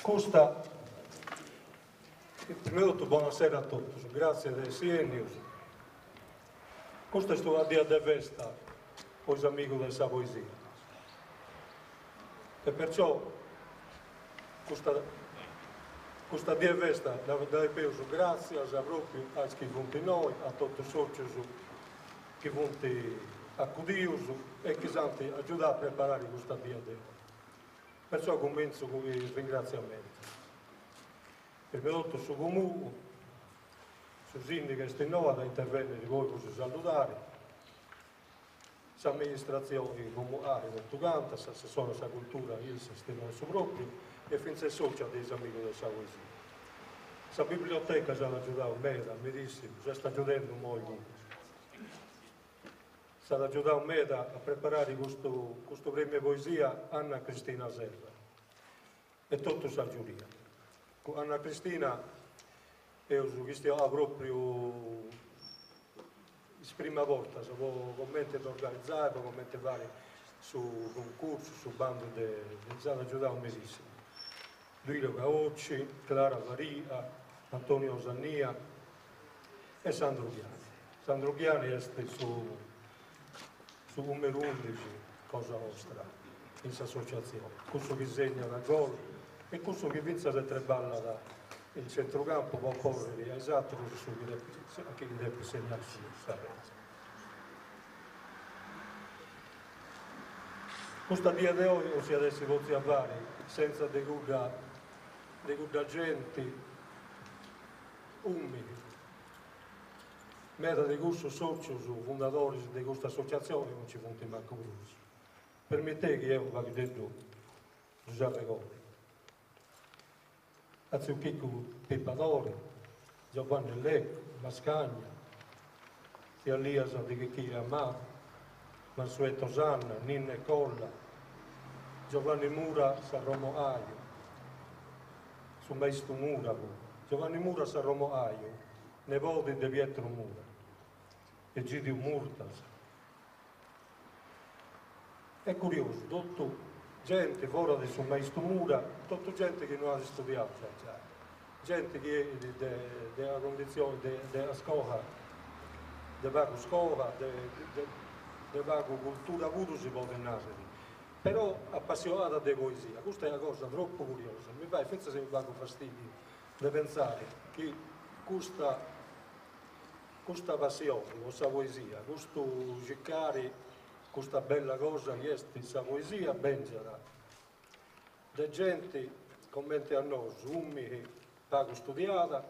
Custa, prima 'e totu bonasera a totus, gratzias de essi 'ennius. Custa est una dia de festa po is amigus de sa poesia e perciò custa custa die 'e festa dda depeus gratzias propriu a is chi funt innoi, a totus is socius chi funt acudius e chi s'ant agiudau a preparari custa dia de oi. Perciò cumentzu cun is ringratziamentus. Prima 'e totu su Comunu, su sindigu est innoi, at a intervenniri poi po si saludari, s'amministratzioni comunali totu canta, s'assessora a sa cultura Ilsa est innoi su propriu e fintzas is socias de is amigus de sa poesia. Sa biblioteca s'at agiudau meda, medissimu, s'est agiudendu immoi puru. S'at agiudau meda a preparari custu custu premiu 'e poesia Anna Cristina Serra e totu sa giuria. Cun Anna Cristina eus chistionau propriu is primas bortas po cumenti dd'organizai, po cumenti fai su cuncursu, su bandu de s'at agiudau medissimu. Duilio Caocci, Clara Faria, Antonio Sannia e Sandro Ghiani. Sandro Ghiani est su su numeru undixi cosa nostra in s'associatzioni, cussu chi segnat gol e cussu chi fintzas e treballat in centrucampu po aporriri a is aterus su chi depit a chi depit segnai sa rete. Custa die de oi non s'iat essi potzia fari sentza de cudda de cudda genti umili Meda de cussus sòcius fundadoris de custa associatzioni non nci funt mancu prus. Permitei chi eo unu pagheddeddu ddus arregodi. A tziu Chicu Pipadori, Giovanni Lecco, Mascagna, tzia Liasa de Chichiri Amadu, Mansueto Sanna, Ninne Colla, Giovanni Mura S'Arromoaju, su maistu Mura puru, Giovanni Mura S'Arromoaju, nebodi de Pietro Mura, Egidiu Murtas. Est curiosu, totu genti fora de su maistu Mura, totu genti chi no at istudiau giai giai, genti chi 'enit de de una conditzioni de de una scola, de pagu scola, de de de pagu cultura puru si podit narriri, però apassionada de poesia, custa est una cosa tropu curiosa, mi fait fintzas unu pagu fastidiu de pentzare chi custa custa passioni po sa poesia, custu circari custa bella cosa chi est sa poesia bengiat de genti comente a nosu, umili, pagu studiada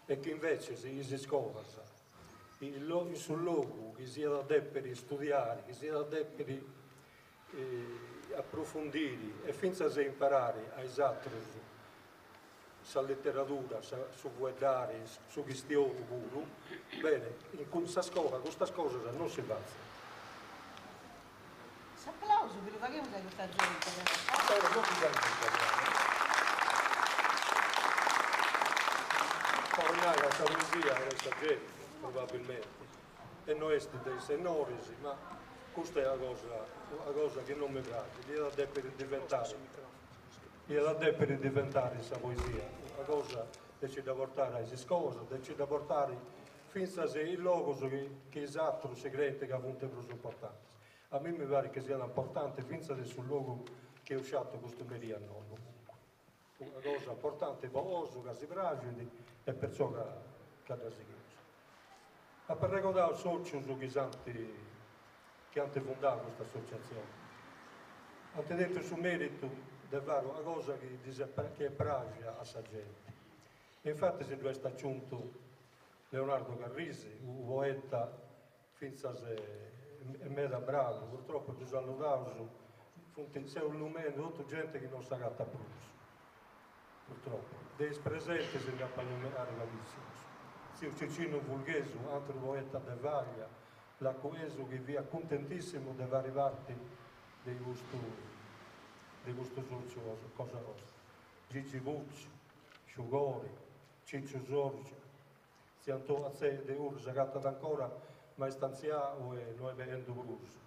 e chi inveces is iscolas, in su logu chi s'iat a depiri studiari, chi s'iat a depiri aprofundiri e fintzas imparari a is atrus sa literadura, su fueddari, su chistionu puru, bene, in sa scola custas cosas non si fatzint. S'aplausu bi lu faghimus a custa gente però. Po nai ca sa poesia est de sa genti, probabilmenti, e no est de is sennoris, ma custa est una cosa, una cosa chi non mi praxit, iat a depiri diventari Iat a dèpiri diventari sa poesia una cosa de nci dda portari a is iscolas, de nci dda portari fintzas in logus chi is atrus si creint ca funt prus importantis. A mei mi parit chi siat importanti fintzas in su logu chi eus sciatu custu merì a innoi comunque. Una cosa importanti po nosu ca si praxit e perciò ca ca dda sigheus. Apu arregodau socius chi s'ant chi ant fundau custa associatzioni. Ant tentu su meritu de fari una cosa chi ddis est chi est praxia a sa genti. E infatis ddu est aciuntu Leonardo Carrisi, unu poeta fintzas e meda bravu, purtroppo ddu saludaus, funt, seu lumendu totu genti chi non s'agatat prus, purtroppo. De is presentis nd'apu a lumenari paghissimus. Tziu Cicinu Fulghesu, atru poeta de vaglia, Lacuesu chi fiat cuntentissimu de fari parti de custu de custu sotziu cosa nostra, Gigi Pucci, Sciugori, Cicciu Sorgia, tziu Antoni Atzei de Uri s'agatat ancora ma est antziau e no est benendu prus.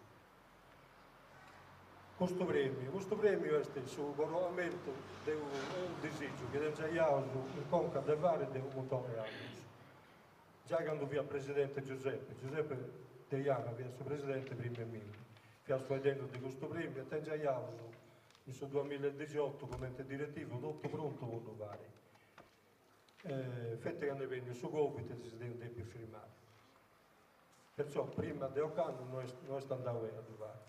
Custu prèmiu, custu prèmiu est su coronamentu de unu disìgiu chi tengiaiaus in conca de fari de unu muntoni 'e annus. Giai candu fiat presidente Giuseppe, Giuseppe Deiana fiat su presidente primu 'e mimi, fiaus faeddendu de custu prèmiu e tengiaiaus in su duamilla e dixiotu comente diretivu totu prontu po ddu fari. Feti candu est benniu su Covid si seus depius firmai. Perciò prima de ocannu no est no est andau beni a ddu fai.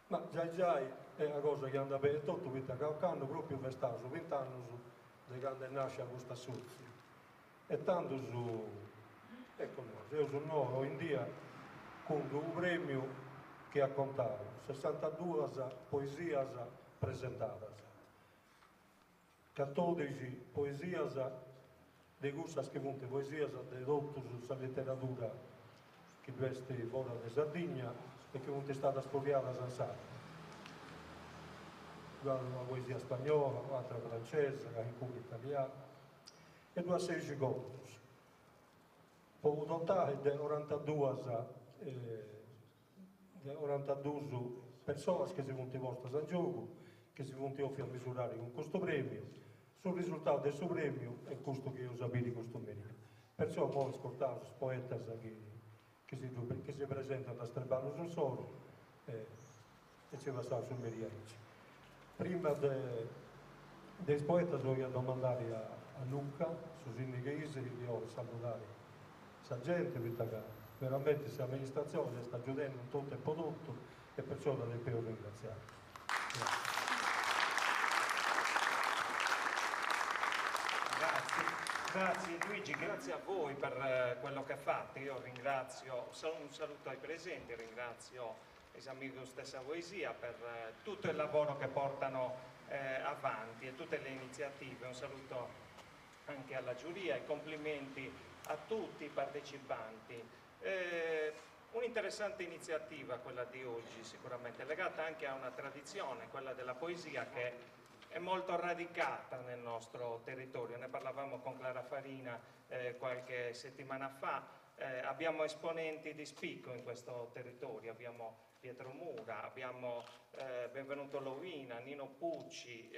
Ma giai giai est una cosa chi andat beni etotu poita ca ocannu propriu festaus bint'annus de candu est nascia custu assotziu e tandus ecco nosu seus innoi oindia cun unu premiu chi at contau sessantaduas poesias presentadas. Catodixi poesias de cussas chi funt poesias de totus sa literadura chi ddu est fora de Sardigna e chi funt istadas furriadas in sardu. Ddu at una poesia spagnola, un'atra francesa, calincuna italiana e ddu at seixi contus, po unu totali de orantaduas de orantaduus personas chi si funt postas in giogu, chi si funt ofias misurari cun custu prèmiu. Su risultau de su prèmiu est custu chi eus a biri custu merì. Perciò imoi ascurtaus is poetas chi chi si chi si presentant is traballus insoru e e nci passaus su merì aici. Prima de de is poetas 'olia domandari a a Luca, su sindigu 'e Isili, chi 'olit saludari sa genti, poita ca veramenti s'amministratzioni est agiudendi in totu e po totu e perciò dda depeus ringratziai. Grazie, grazie Luigi, grazie a voi per quello che fate. Io ringrazio, un saluto ai presenti, ringrazio is amigus de sa poesia per tutto il lavoro che portano avanti e tutte le iniziative, un saluto anche alla giuria e complimenti a tutti i partecipanti. Un'interessante iniziativa quella di oggi sicuramente, legata anche a una tradizione, quella della poesia che è molto radicata nel nostro territorio, ne parlavamo con Clara Farina qualche settimana fa, abbiamo esponenti di spicco in questo territorio, abbiamo Pietro Mura, abbiamo Benvenuto Lobina, Nino Pucci,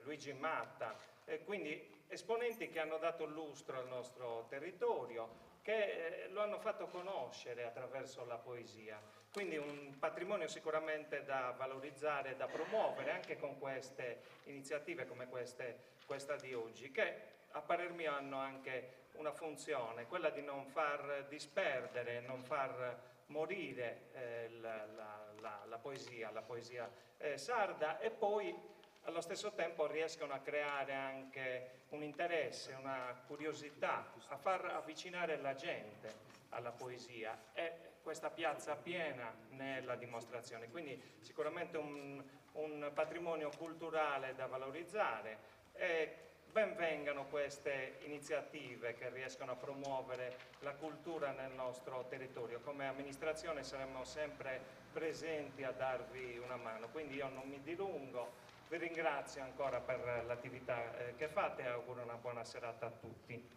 Luigi Matta, quindi esponenti che hanno dato lustro al nostro territorio, che lo hanno fatto conoscere attraverso la poesia. Quindi un patrimonio sicuramente da valorizzare e da promuovere anche con queste iniziative come queste, questa di oggi, che a parer mio hanno anche una funzione, quella di non far disperdere, non far morire la, la, la, la poesia, la poesia sarda e poi allo stesso tempo riescono a creare anche un interesse, una curiosità, a far avvicinare la gente alla poesia e questa piazza piena ne è la dimostrazione. Quindi sicuramente un, un patrimonio culturale da valorizzare e ben vengano queste iniziative che riescono a promuovere la cultura nel nostro territorio. Come amministrazione saremo sempre presenti a darvi una mano, quindi io non mi dilungo, vi ringrazio ancora per l'attività eh, che fate e auguro una buona serata a tutti.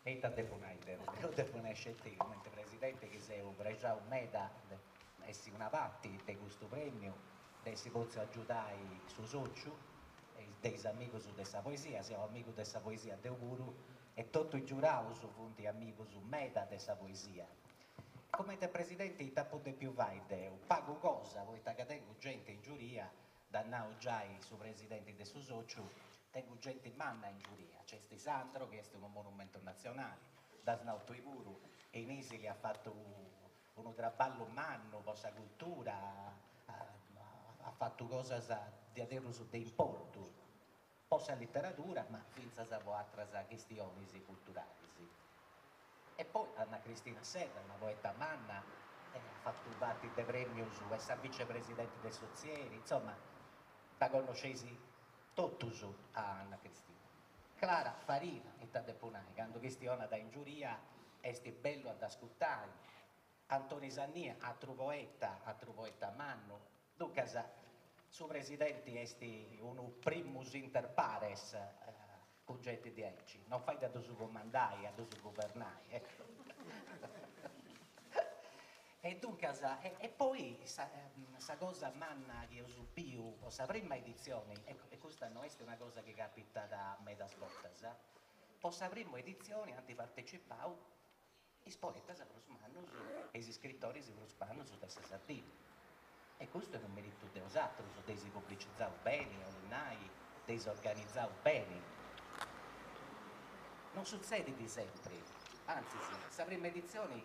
E ita depu nai deu? Deu depu nai sceti cumenti presidenti chi seu prexau meda de essi una parti de custu premiu, de essi potziu agiudai su sociu de is amigus de sa poesia, seu amigu de sa poesia deu puru e totu is giuraus funt amigus meda de sa poesia. Cumenti presidenti ita apu depiu fai deu? Pagu cosa, poita ca tengu genti in giuria Dd'at nau giai su presidenti de su sociu, tengu genti manna in giuria, nc'est Sandro chi est unu monumentu natzionali, dd'as nau tui puru, e in Isili at fatu unu traballu mannu po sa cultura, at fatu cosas diaderus de importu po sa literadura ma fintzas po atras chistionis culturalis. E poi Anna Cristina Serra, una poeta manna, at fatu parti de premius, est sa vicepresidenti de s'Ozieri, insoma dda connosceis totus a Anna Cristina. Clara Farina, ita depu nai, candu chistionat in giuria est bellu a dd'ascurtai, Antoni Sannia, atru poeta, atru poeta mannu, duncas. Su presidenti est unu primus inter pares cun genti de aici, non fait a ddus cumandai, a ddus guvernai, ecco. E duncas, e poi sa sa cosa manna chi eus biu po sa prima editzioni, e custa no est una cosa chi capitat medas bortas, po sa primu editzioni ant partecipau is poetas prus mannus e is iscritoris prus mannus de sa Sardigna. E custu est unu meritu de 'osatrus, dd'eis publicizau beni, 'olit nai, dd'eis organizau beni. Non sutzedit sempri, antzis, sa prima editzioni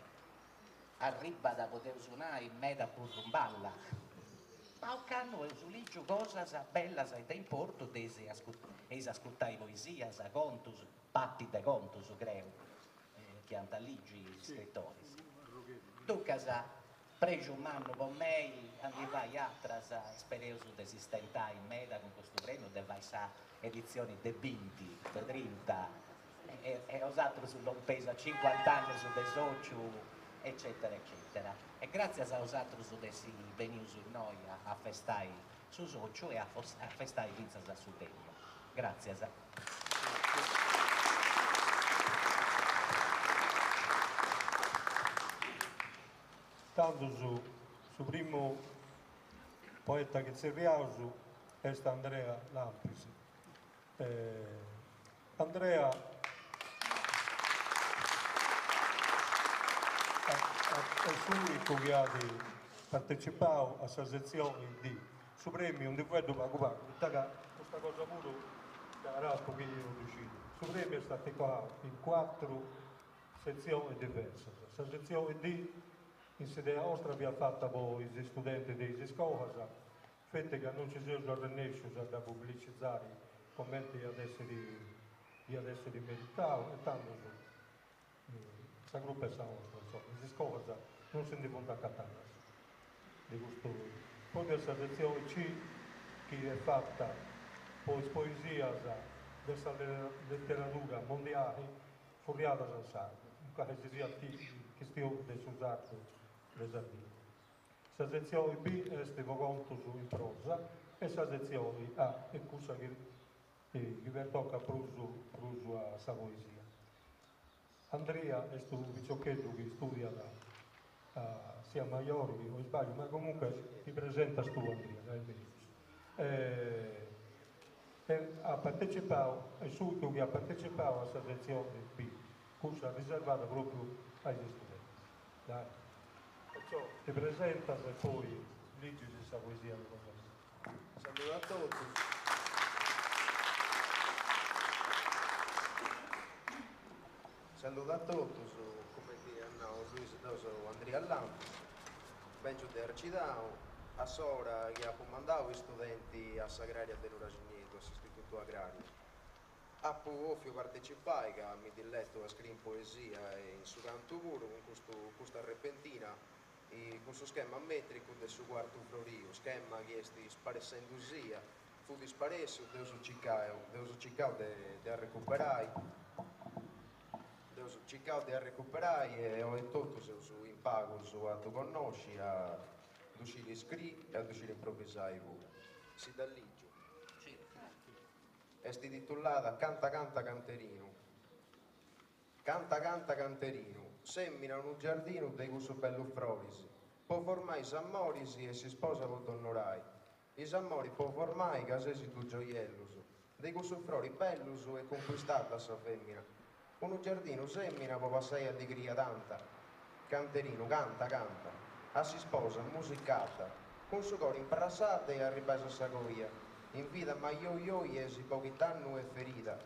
arribbat, podeus nai, meda burrumballa, ma ocannu eus lìgiu cosas bellas e de importu, eis ascurtai poesias, contus, parti de contus, creu, chi ant a ligi is scritoris. Duncas, prexu mannu po mei a ndi fai atras e spereus de si stentai meda cun custu premiu, de fai sa editzioni de binti, de trinta e e 'osatrus lompeis a cincuant'annus de sociu eccetera eccetera. E gratzias a 'osatrus de essi benius innoi a festai su sociu e a festai fintzas su premiu. Gràtzias. Tandus su primu poeta chi tzerriaus est Andrea Lampis. Andrea est s'ùnicu chi at partecipau a sa setzioni D. Su prèmiu ndi fueddu pagu pagu, poita ca custa cosa puru dda arapu chi ddu scidu. Su prèmiu est articolau in cuatru setzionis diversas. Sa setzioni D in s'idea 'ostra fiat fata po is istudentis de is iscolas, Feti ca non nci seus arrennèscius a dda publicizari comenti iat èssiri iat èssiri meritau e tandus sa crupa est sa nostra, insoma, is iscolas non si ndi funt acatadas de custu. Poi ddoi est sa setzioni C chi est fata po is poesias de sa literadura mondiali furriadas in sardu, in cali si siat chistioni de su sardu de Sardigna. Sa setzioni B est po contus in prosa e sa setzioni A est cussa chi chi pertocat prus prus a sa poesia. Andria est unu piciocheddu chi studiat a Siamajori, o isbagliu, ma comunque ti presentas tui Andria, ca est mellus. E at partecipau, est s'ùnicu chi at partecipau a sa setzioni B, cussa riservada propriu a is istudentis. Dai. Perciò ti presentas e poi ligis sa poesia cosa tua. Saludu a totus. Saludu a totus, cumenti at nau Luis deu seu Andria Lampis, bèngiu de Arcidau, a s'ora chi apu mandau is studentis a s'agraria de Nuraxinieddu, a s'istitutu agrariu. Apu 'òfiu partecipai ca mi diletu a scriri in poesia e in su cantu puru cun custu custa arrepentina cun su schema mètricu de su cuartu froriu, schema chi est sparessendusia, fut sparèssiu, dd'eus circau, dd'eus circau de de arrecuperai, dd'eus circau de arrecuperai e oi etotu seus in pagus a ddu connosci, a ddu sciri scriri e a ddu sciri improvisai puru. Si dda lìgiu. Est titulada Canta canta canterinu. Canta canta canterinu, sèmina unu giardinu de cussus bellus froris, po formai is amoris e s'isposa po dd'onorai. Is amoris po formai ca seis dus gioiellus, de cussus froris bellus e conquistada sa fèmina. Unu giardinu sèmina po passai alligria tanta. Canterinu canta canta, a s'isposa musicada, cun su coro imprassada e arribais a sa coia, in vida ma ioi ioi si boghit dannu e ferida,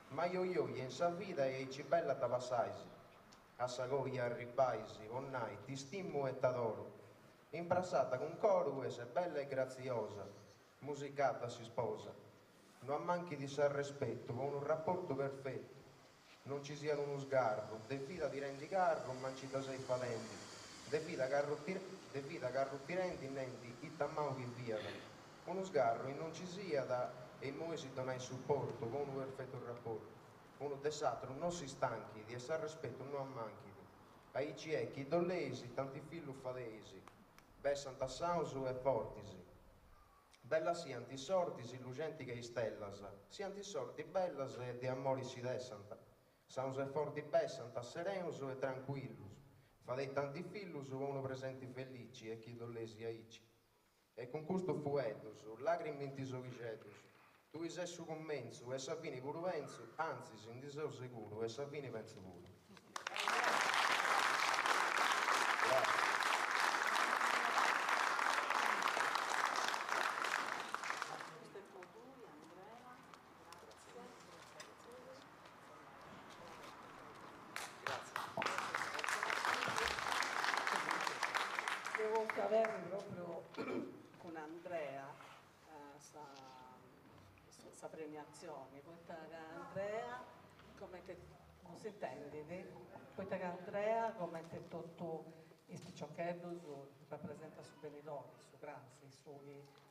ma ioi ioi in sa vida e aici bella dda passais, a sa coia arribais po nai ti stimu e t'adoru, imprassada cun coru est bella e gratziosa, musicada s'isposa, no ammanchit s'arrespetu po unu raportu perfetu, Non nci siat unu sgarru, de vida tirendi carru, ma nci dda seis fadendi, de vida carru de vida carru tirendi nendi ita mau chi fiat. Unu sgarru in non nci siat e immoi si donais suportu po unu perfetu raportu. Unu de s'atru non si stanchit e s'arrespetu no ammanchit. Aici est chi dd'olleis, tanti fillus fadeis, bessant sanus e fortis. Bellas siant is sortis, luxenti che istellas, siant is sortis bellas e de amori si tessant. Sanus e fortis bessant, serenus e trancuillus. Fadei tanti fillus po unu presenti felici e chi dd'olleis aici. E cun custus fueddus, lagrimint is oghixeddus. Tui ses su cumentzu e sa fini puru pentzu, antzis ndi seu seguru e sa fini pentzu puru. Deu 'ollu aberri propriu cun Andrea sa sa premiatzioni, poita ca Andrea comente, non s'intendit, poita ca Andrea comente totu is piciocheddus rapresentat su benidori, su crasi, su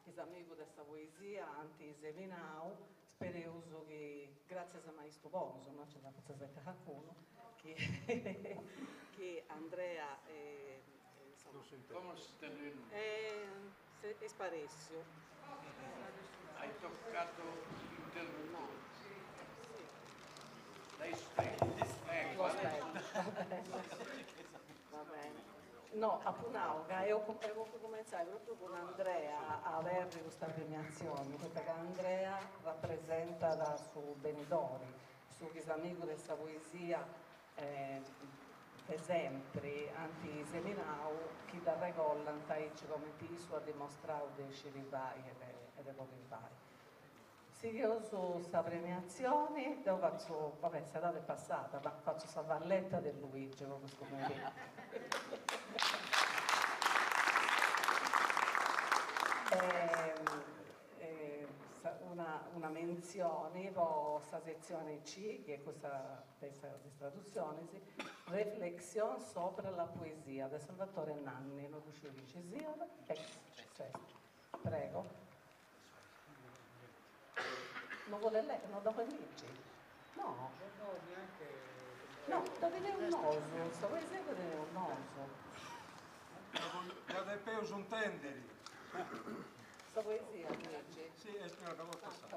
chi is amigus de sa poesia ant seminau Spereus chi, gràtzias a maistus bonus, no nci nd'at fintzas e calincunu, chi chi Andrea Como si intende nudda. Est sparèssiu. Hai toccato l'interruttore. L'hai spento. Ecco. L'ho spento. Va bene. No, apu nau ca eus bollu cumentzai propriu cun Andrea a aberri custa premiatzioni, poita ca Andrea rapresentat su benidori, su chi is amigus de sa poesia de sempri ant seminau, chi dd'arregollant aici comenti issu at dimostrau de sciri fai e de podi fai. Sigheus sa premiatzioni, deu fatzu, va bè, s'edadi est passada, ma fatzu sa valletta de Luigi po custu merì. Una una mentzioni po sa setzioni C, chi est cussa de is tradutzionis, Reflexión sobre la poesia de Salvatore Nanni, no ddu sciu chi nci siat, eccu, prego. No vuole le, no dda bolit ligi? No. No, dda teneus nosu, sa poesia dda teneus nosu. Dda depeus intendiri. Sa poesia, Luigi? Si, est una cosa sana.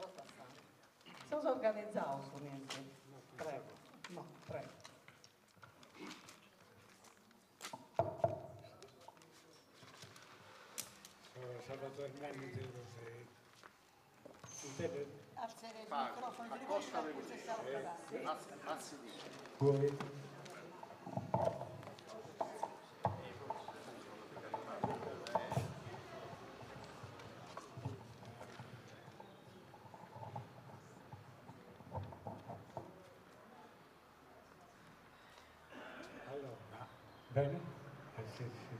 Seus organizaus, Luigi. Prego. No, prego. Salvatore Nanni de Orosei. S'intendet? Goi. Allora, bene? Eh, sì, sì.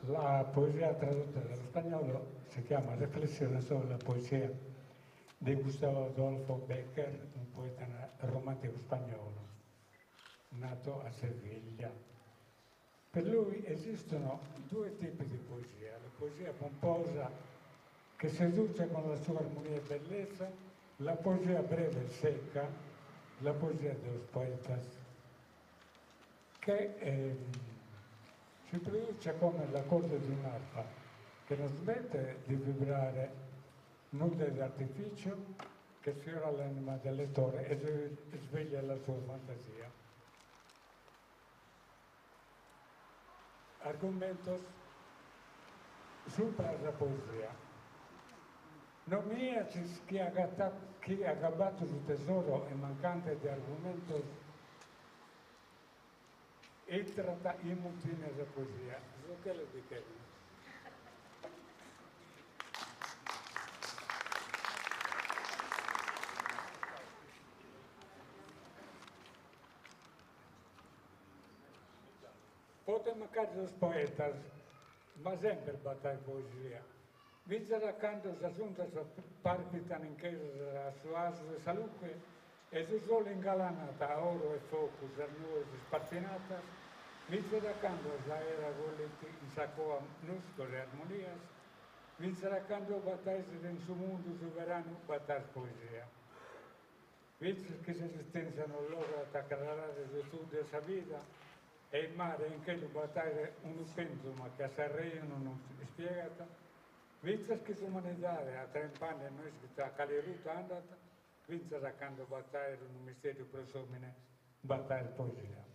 La poesia tradotta dallo spagnolo si chiama Riflessione sobre la poesia di Gustavo Adolfo Bécquer, un poeta romantico spagnolo, nato a Seviglia. Per lui esistono due tipi di poesia, la poesia pomposa che seduce con la sua armonia e bellezza, la poesia breve e secca, la poesia de los poetas, che eh, si produce come l'accordo di un'arpa che non smette di vibrare nulla d'artificio, che sfiora l'anima del lettore e sveglia la sua fantasia. Argumentos supra sa poesia. No mi 'iazis chi chi agabbatu su tesoro e mancante de argumentos intrat in mutine sa poesia. Su chelu bi cherimus. Poden mancare sos poetas, ma semper b'at aer poesia. Fintzas a cando sas undas parpitan inchesas a su 'asu de sa luche e su sole ingalanat a oro e focu sas nues ispartinatas, fintzas a cando s'aera collit in sa coa nuscos e armonias, fintzas a cando b'at a esser in su mundu su beranu b'at aer poesia. Fintzas chi s'esistèntzia non lograt acrarare su tundu 'e sa vida. E in mare e in chelu b'at àere unu pèntumu chi a s'arrejonu non ispiegat, fintzas chi s'umanidade a trint'annos no ischit a cale ruta andat, fintzas a cando b'at àere unu mistèriu pro s'òmine, b'at àere poesia.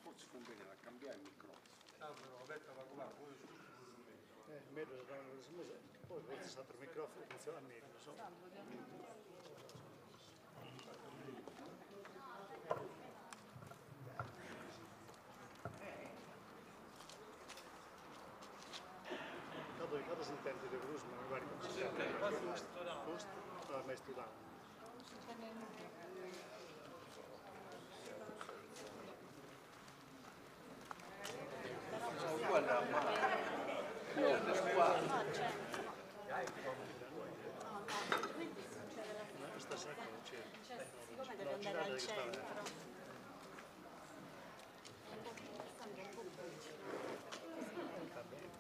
Fortzis cumbeniat a cambiai micròfono.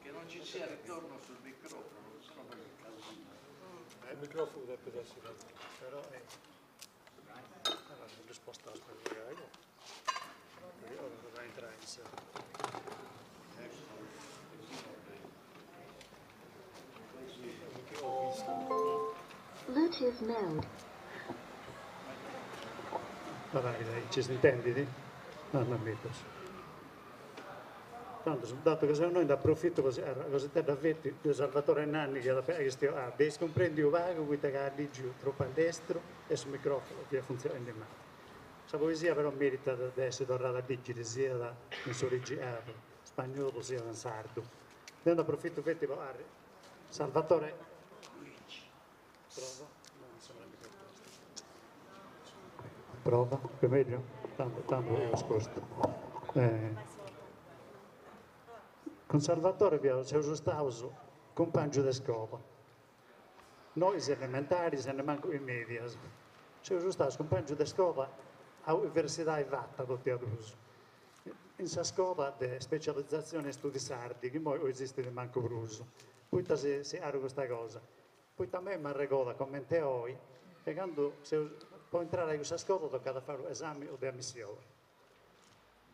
Che non ci sia ritorno sul microfono, sennò poi è casino. Il microfono depet essere Però è... Allora, risposta a Perché ora dovrà entrare in sé. Bluetooth mode. Va dai, dai, ci si intendit? No, no mellus. Tanto, dato che seus innoi nd'aprofito così, cositedda feti de Salvatore Nanni chi at chistionau, ah, dd'eis cumprendiu pagu poita ca at ligiu tropu a lestru e su microfono fiat funtzionendi mali. Sa poesia però meritat de essi torrada a ligiri siat in s'originali spagnolu siat in sardu. Deu nd'aprofitu feti po arri Salvatore Prova? No, mi sembra mica questo. Prova? È meglio? Tanto, tanto io questo. Eh, cun Salvatore fiaus seus staus cumpangius de scola. No is elementaris e nemancu is medias. Seus staus cumpangius de scola a universidadi fata totu a duus. In sa scola de specializatzione in studi sardi, chi immoi no esistit mancu prus. Poita si si naru custa cosa? Poita a mei m'arregodat comente oi che candu seus po intrare a cussa scola tocat a fai unu esami de ammissioni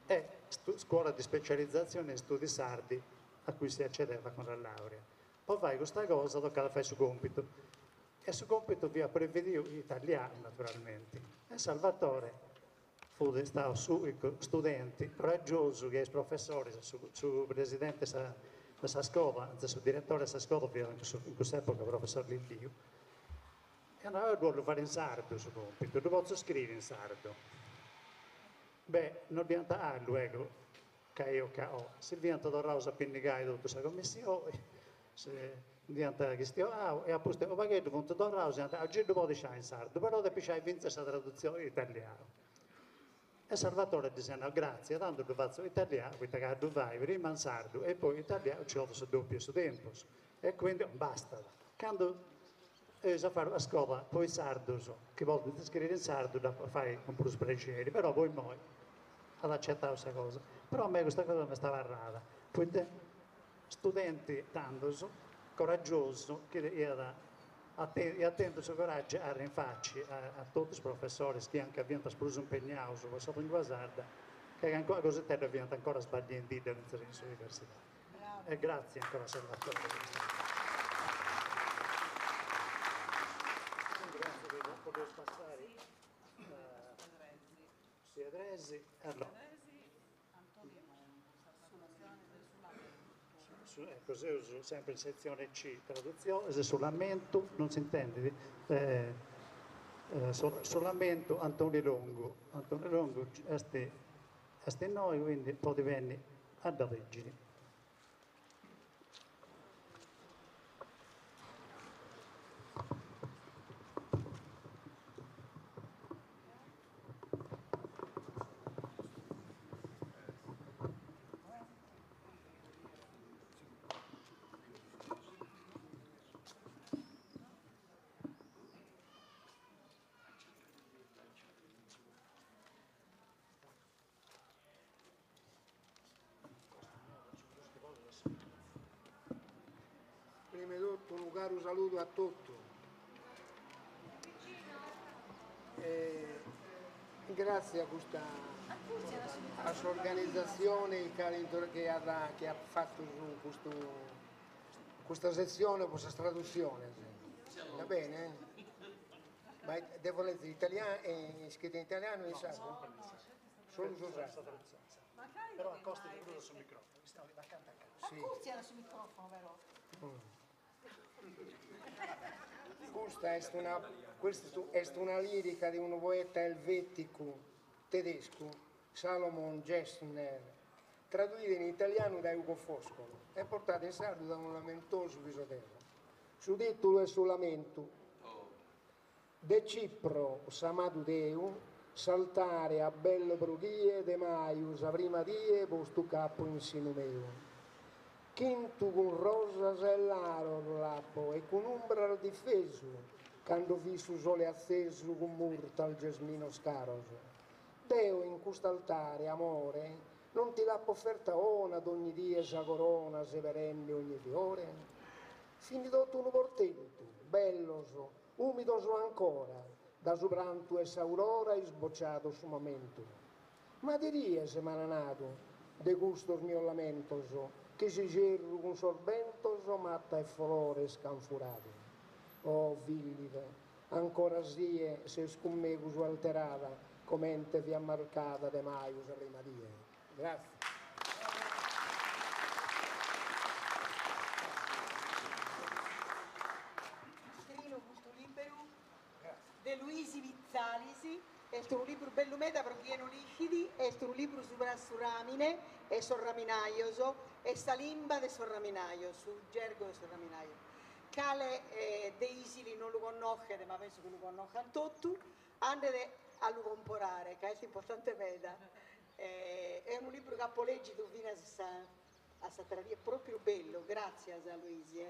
e scuola di specializzazione in studi sardi a cui si accedeva con la laurea. Po fai custa cosa tocat a fai su compitu e su compitu fiat previdiu in italianu naturalmenti e Salvatore fut istau s'unicu studenti coraggiosu chi a is professoris, su su presidente de sa scola, antzis su diretore de sa scola fiat in cuss'epoca professor Lilliu, e at nau, deu ddu 'ollu fai in sardu su compitu, ddu potzu scriri in sardu. Beh, no dd'iant nau luego ca eja o ca no, si fiant torraus a pinnigai totu sa commissioni, si nd'iant chistionau e a pustis unu pagheddu funt torraus e ant nau, gei ddu podis fai in sardu, però depis fai fintzas sa tradutzioni in italianu. E Salvatore ddis at nau, gratzie, tandu ddu fatzu in italianu, poita ca a ddu fai prima in sardu e poi in italianu nci 'olit su doppiu 'e su tempus e quindi bastat. Candu eus a fai una scola po is sardus chi podint scriri in sardu dd'apu a fai cun prus prexeri, però po immoi at acetau sa cosa. Però a mei custa cosa m'est abarrada, poita studenti tandus, coragiosu, chi iat iat tentu su coraggiu a arri in faci a totus is professoris chi anca fiant is prus impegnaus po sa lingua sarda, ca calincuna cositedda fiant ancora sbagliendidda fintzas in s'universidadi. E gratzie ancora Salvatore po custa cosa. Podeus passai a Siadresi. Allora. Ecco, seus sempre in setzione C, tradutzione, su lamentu, non s'intendit, su lamentu Antoni Longu, Antoni Longu est est innoi, quindi podit benni a dda lìgiri. caru saludu a totu. Gratzias a custa a s'organizatzione chi at chi at fatu custu custa setzione po sas tradutziones. Va bene? Ma devo leggere italiano, iscrito in italiano e in sardu? Solu su sardu. Però acosta de prus a su microfono, chi sennò acanta acanta. Sì. Acurtzia su microfono però. Custa est una custa est una lirica de unu poeta elveticu tedescu, Salomon Gessner, traduida in italianu dae Ugo Foscolo e portada in sardu dae unu lamentosu Pisoterra. Su titulu est Su lamentu. De Cipro s'amadu Deu, s'altare abbello pro chie de maju sa prima die postu ch'apo in sinu meu. Chintu cun rosas e laros l'apo e cun umbras difesu, cando fit su sole atzesu cun murtas gesminos caros. Deo in cust'altare, amore, non ti l'apo offerta 'ona dogni die sa corona seberende ogni fiore? Fin totu unu portentu, bellos, Umidos ancora, da su prantu 'e s'aurora isbocciadu su mamentu. Ma ti ries, m'ana nadu, de custos mios lamentos, chi s'ijerru cun sos bentos matta e frores ch'an furadu. Oh, Villide, ancora sie ses cun megus alterada comente fiat marcada de maju sa prima die. Grazie. Trino custu liberu de Luisi Pitzalis, est unu libru bellu meda pro chie no l'ischit, est unu libru subra su ràmine e sos raminajos e sa limba de sos raminajos, su gergo de sos raminajos. Cale de Isili non lu connoschet, ma penso chi lu connoscant totu, Andet a lu comporare ca est importante meda. Est unu libru chi apo lègidu finas a s'àtera die, pròpiu bellu, gràtzias Luisi.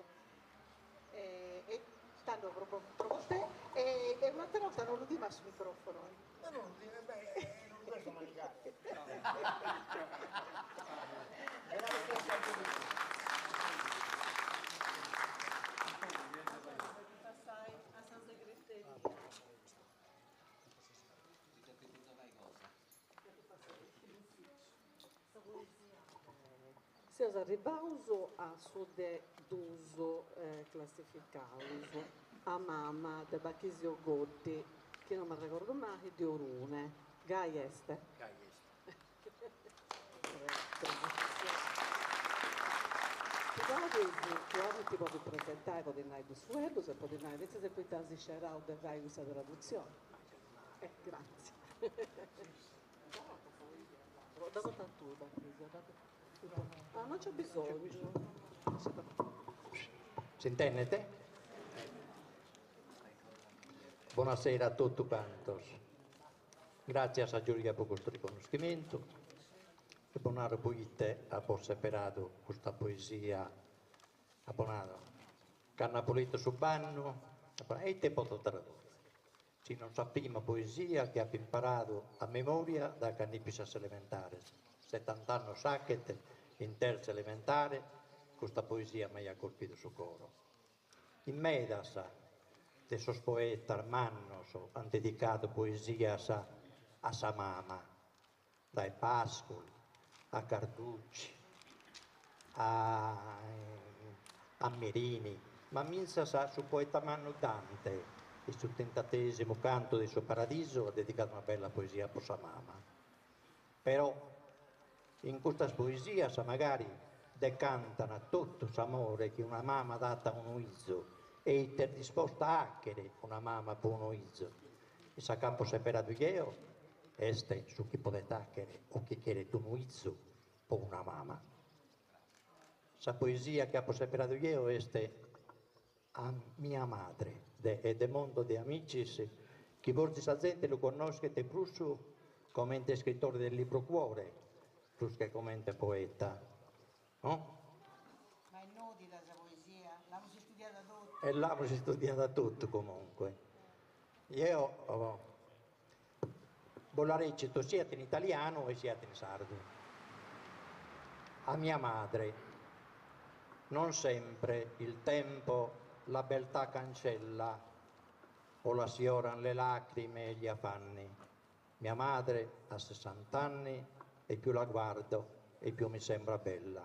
E tando pro vostè e un'àtera 'orta non lu timas su micròfono. No no, beh, non lu cherzo manigare. Gràtzias a totu. Seus arribbaus a su de dus classificaus, A mama de Bachisio Goddi, chi no m'arregordu mali, de Orune. Gai est? Gai est. Chi 'olit si podit presentai, podit nai dus fueddus e podit nai fintzas e poita as scerau de fai custa tradutzioni. Gratzias. Dda porta tui Bachisio. Ah, non c'è bisogno. S'intendet? Bonasera a totu cantos. Gràtzias a giuria pro custu riconnoschimentu e bos naro proite apo seperadu custa poesia, apo nadu, cando apo letu su bannu, apo nadu, e ite poto tradùere, si non sa prima poesia chi apo imparadu a memoria dae cando ipo in sas elementares, setant'annos faghet, in terza elementare, custa poesia m'aiat colpidu su coro. In medas de sos poetas mannos ant dedicadu poesias a sa mama, dae Pascoli a Carducci a a Merini, ma fintzas su poeta mannu Dante, in su tentatesimu cantu de su Paradisu, at dedicadu una bella poesia pro sa mama. Però in custas poesias magari decantan totu s'amore chi una mama dat a unu 'izu e ite est disposta a 'achere una mama pro unu 'izu. E sa ch'apo seperadu jeo est su chi podet 'achere o chi cheret unu 'izu pro una mama. Sa poesia chi apo seperadu jeo est A mia madre de Edmondo De Amicis, chi fortzis sa zente lu connoschet prus comente iscritore del libro Cuore, prus che comente poeta, no? Ma est nodida sa poesia, l'amus istudiada totu. E l'amus istudiada totu comunque. Jeo bos la recito siat in italianu e siat in sardu. A mia madre. Non sempre il tempo. La beltà cancella o la sfioran le lacrime e gli affanni. Mia madre ha sessant'anni e più la guardo e più mi sembra bella.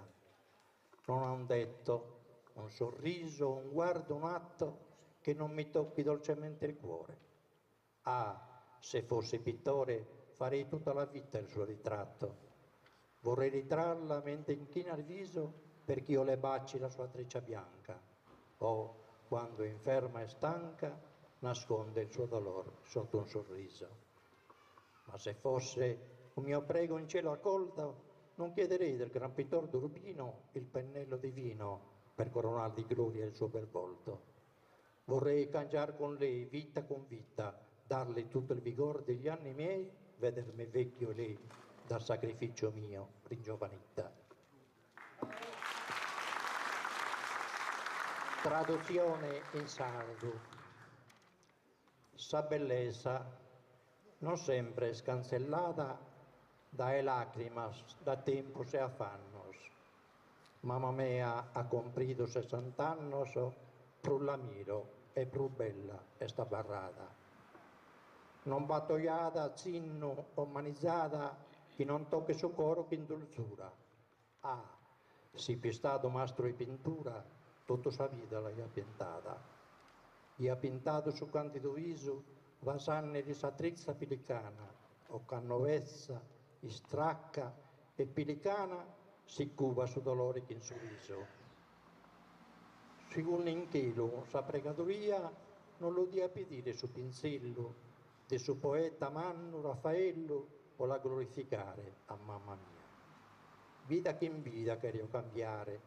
Non ha un detto, un sorriso, un guardo, un atto che non mi tocchi dolcemente il cuore. Ah, se fossi pittore farei tutta la vita il suo ritratto. Vorrei ritrarla mentre inchina il viso perch'io le baci la sua treccia bianca o, quando inferma e stanca, nasconde il suo dolor sotto un sorriso. Ma se fosse un mio prego in cielo accolto, non chiederei del gran pittor d'Urbino il pennello divino per coronar di gloria il suo bel volto. Vorrei cangiar con lei vita con vita, darle tutto il vigor degli anni miei, vedermi vecchio e lei dal sacrificio mio ringiovanita. Tradutzione in sardu. Sa bellesa non sempre est cantzellada dae làcrimas, da tempus e afannos. Mama mea at cumpridu sessant'annos, prus la miro e prus bella est abarrada. Non b'at ojada, tzinnu o manizada chi non tochet su coro chin dultzura. Ah, si fia istadu mastru 'e pintura, totu sa vida l'aia pintada. Ia pintadu su càndidu visu vasànneli sa tritza pilicana, o cando betza, istracca e pilicana si cubat su dolore chin su risu. Segundu in chelu sa pregadoria non lu dia pedire su pinzellu de su poeta mannu Raffaellu po la glorificare a mama mia. Vida chin vida cherio cambiare,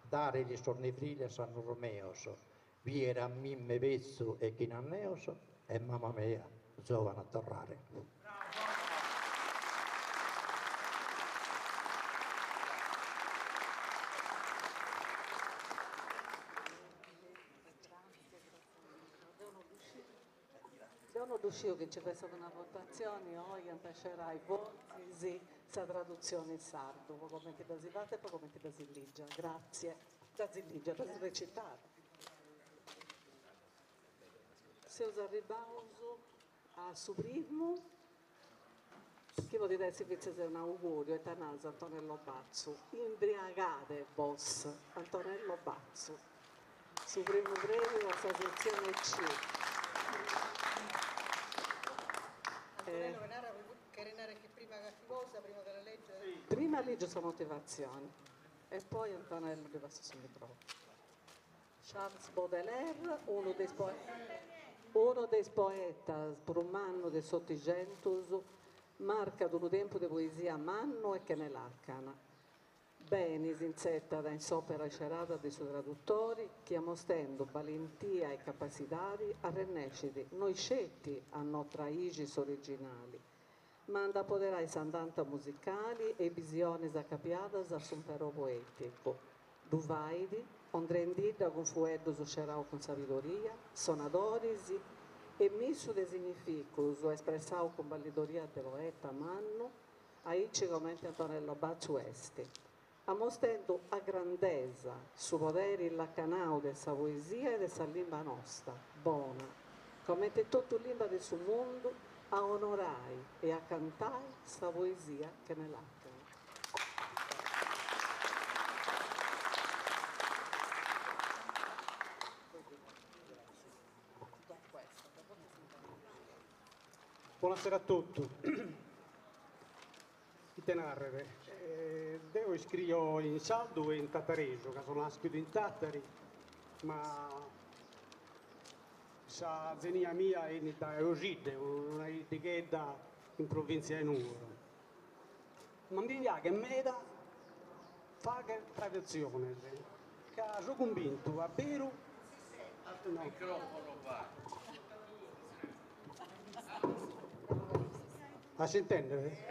dare-li sos nevriles annos meos, biere a mimme betzu e chin anneos e mama mea zovana torrare. Deu no ddu sciu chi nci fessat una votatzioni oi ant a scerai fortzis sa tradutzioni in sardu po comenti dda si fata e po comenti dda si ligia. Gratzie. Dda si ligia, dda si recitada. Seus arribbaus a su primu, chi podit essi fintzas un'auguriu, ita naras Antonello Bazzu, imbriagade bos, Antonello Bazzu, su primu premiu a sa setzione C. Antonello cheret narrer chi prima carchi cosa, prima de la leggere? Prima ligio sa motivatzione e poi Antonello ddi passu su microfono. Charles Baudelaire, unu de is unu de is poetas prus mannu de s'Otixentus, marcat unu tempus de poesia mannu e chene làcana. Beni s'intzetat in s'òpera iscerada de su tradutori chi amostendu balentia e capassidadi arrennescit no isceti a no traixi s'originali, ma a nd'apoderai s'andanta musicali e is bisionis acapiadas a s'umperu poèticu. Ddu fait, ondrendidda cun fueddus sceraus cun sabidoria, sonadoris e missu de significus espressaus cun ballidoria de poeta mannu, aici comente Antonello Bazzu est, amostendu a grandesa su poderi illacanau de sa poesia e de sa limba nosta, bona, comente totu limba de su mundu, a onorai e a cantai sa poesia chene làcana. Bonasera a totu. Ite nàrrere, deo iscrio in sardu e in tataresu, ca so nàschidu in Tàtari, ma sa zenia mia 'enit dae Osidde, una 'iddighedda in provìntzia 'e Nùgoro. Ma mi piaghet meda fagher tradutziones, ca so cumbintu a beru A s'intendet?